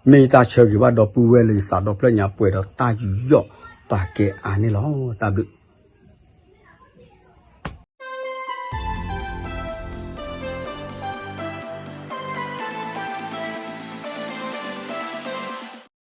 မ့ၢ်ယတၢ်ဆၢဂ့ၤဘၣ်ဒီပုၢ်ဝဲၢ်လၢယသးဒီဖျၢၣ်ညါပှဲၤဒီးတၢ်ယူးယီၣ်ပာ်ကဲအါန့ၣ်လီၤ. တၢ်ဘျုး